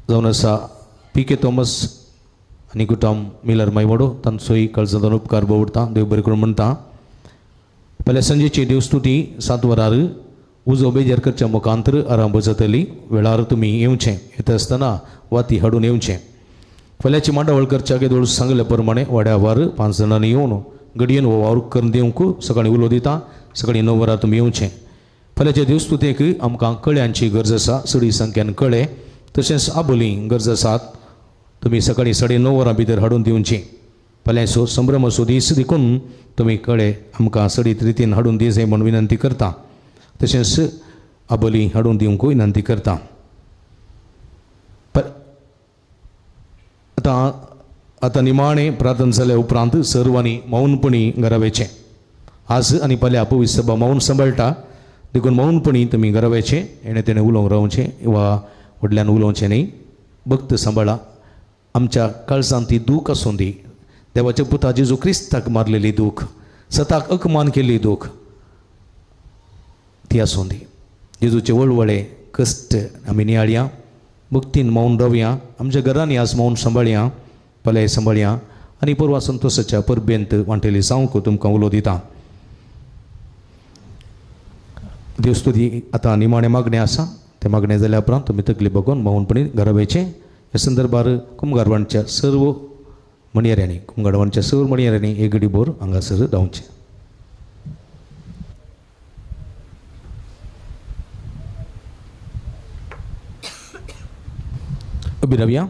जावन आसा पी के थॉमस आनी कुटम मिलर मायवडो तांचोय कळजांत उपकार बावडटा. देव बरें करून म्हणटा. पयल्या संजेची देवस्तुती 7 वरार उजो बेजार करच्या मुखांतर आरंभ जातली. वेळार तुमी येवचें, येता आसतना वाती हाडून येवचें. फाल्यांची मांडावळ करच्याक येदोळ सांगल्या प्रमाणे वाड्यावार 5 जाणांनी येवन घडयेन हो वावर करून दिवंक सकाळीं उलो दिता. सकाळीं 9 वरां तुमी येवचें. फाल्यांच्या देवस्तुतेक आमकां कळ्यांची गरज आसा, चडी संख्येन कळे तशेंच आबोली गरज आसात. तुमी सकाळीं 9:30 वरां भितर हाडून दिवचीं. फाल्यांचो संभ्रमाचो दीस देखून तुमी कळे आमकां सडीत रितीन हाडून दी जाय म्हूण विनंती करता. तशेंच आबोली हाडून दिवंक विनंती करता. आतां आतां निमाणें प्रार्थना जाल्या उपरांत सर्वांनी मौनपणी घरा वयचें. आज आनी फाल्यां पवित्र सभा मौन सांबाळटा देखून मौनपणी तुमी घरा वयचें. हेणें तेणें उलोवंक रावचें वा व्हडल्यान उलोवचें न्ही. भक्त सांबाळा. आमच्या काळजांत ती दूख आसूं दी. देवाच्या पुता जेजू क्रिस्ताक मारलेली दूख, सताक अकमान केल्ली दूख ती आसूं दी. जेजूचे वळवळे कश्ट आमी नियाळया, भक्तीन मौन रावया. आमच्या घरांनी आज मौन सांबाळया, फाल्यां सांबाळया आनी परवा संतोषाच्या परबेंत वांटेली जावंक तुमकां उलो दिता. देवस्तुती आतां निमाणें मागणें आसा. तें मागणें जाल्या उपरांत तुमी तकली बगोवन मौनपणी घरा वयचें. ह्या संदर्भार कुमगारवाणच्या सर्व मणयऱ्यांनी, कुमगारवाणच्या सर्व मणयऱ्यांनी एक घडी भर हांगासर रावचें. उबी रावया.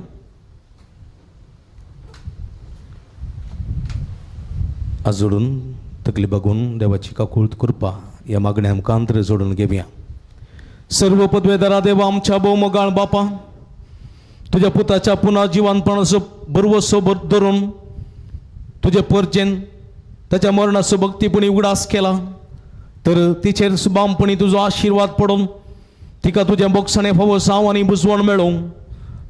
आज जोडून तकली बघून देवाची काकूळत कृपा ह्या मागण्या मुखांतर जोडून घेवया. सर्व पदवेदारा देवा, आमच्या भोव मोगाळ बापा, तुज्या पुताच्या पुनः जिवानपणाचो बरवसो धरून तुजे परजेन ताच्या मरणाचो भक्तीपणी उगडास केला तर तिचेर सुबामपणी तुजो आशिर्वाद पडून तिका तुजें बोगसाणें फावो साव आनी बुजवण मेळूं.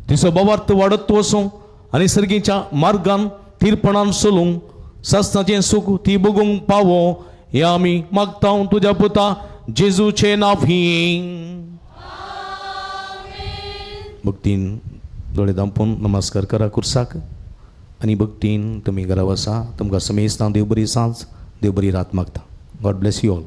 तिचो भावार्थ वाडत वचूं आनी सर्गीच्या मार्गान थीरपणान चलूंक सासणाचें सूख ती भोगूंक पावो हें आमी मागता तुज्या पुता जेजूचे नांवी. भक्तीन दोळे धांपून नमस्कार करा कुर्साक. आनी भक्तीन तुमी घरा वसा. तुमकां समेस्तां देव बरी सांज, देव बरी रात मागता. God bless you all.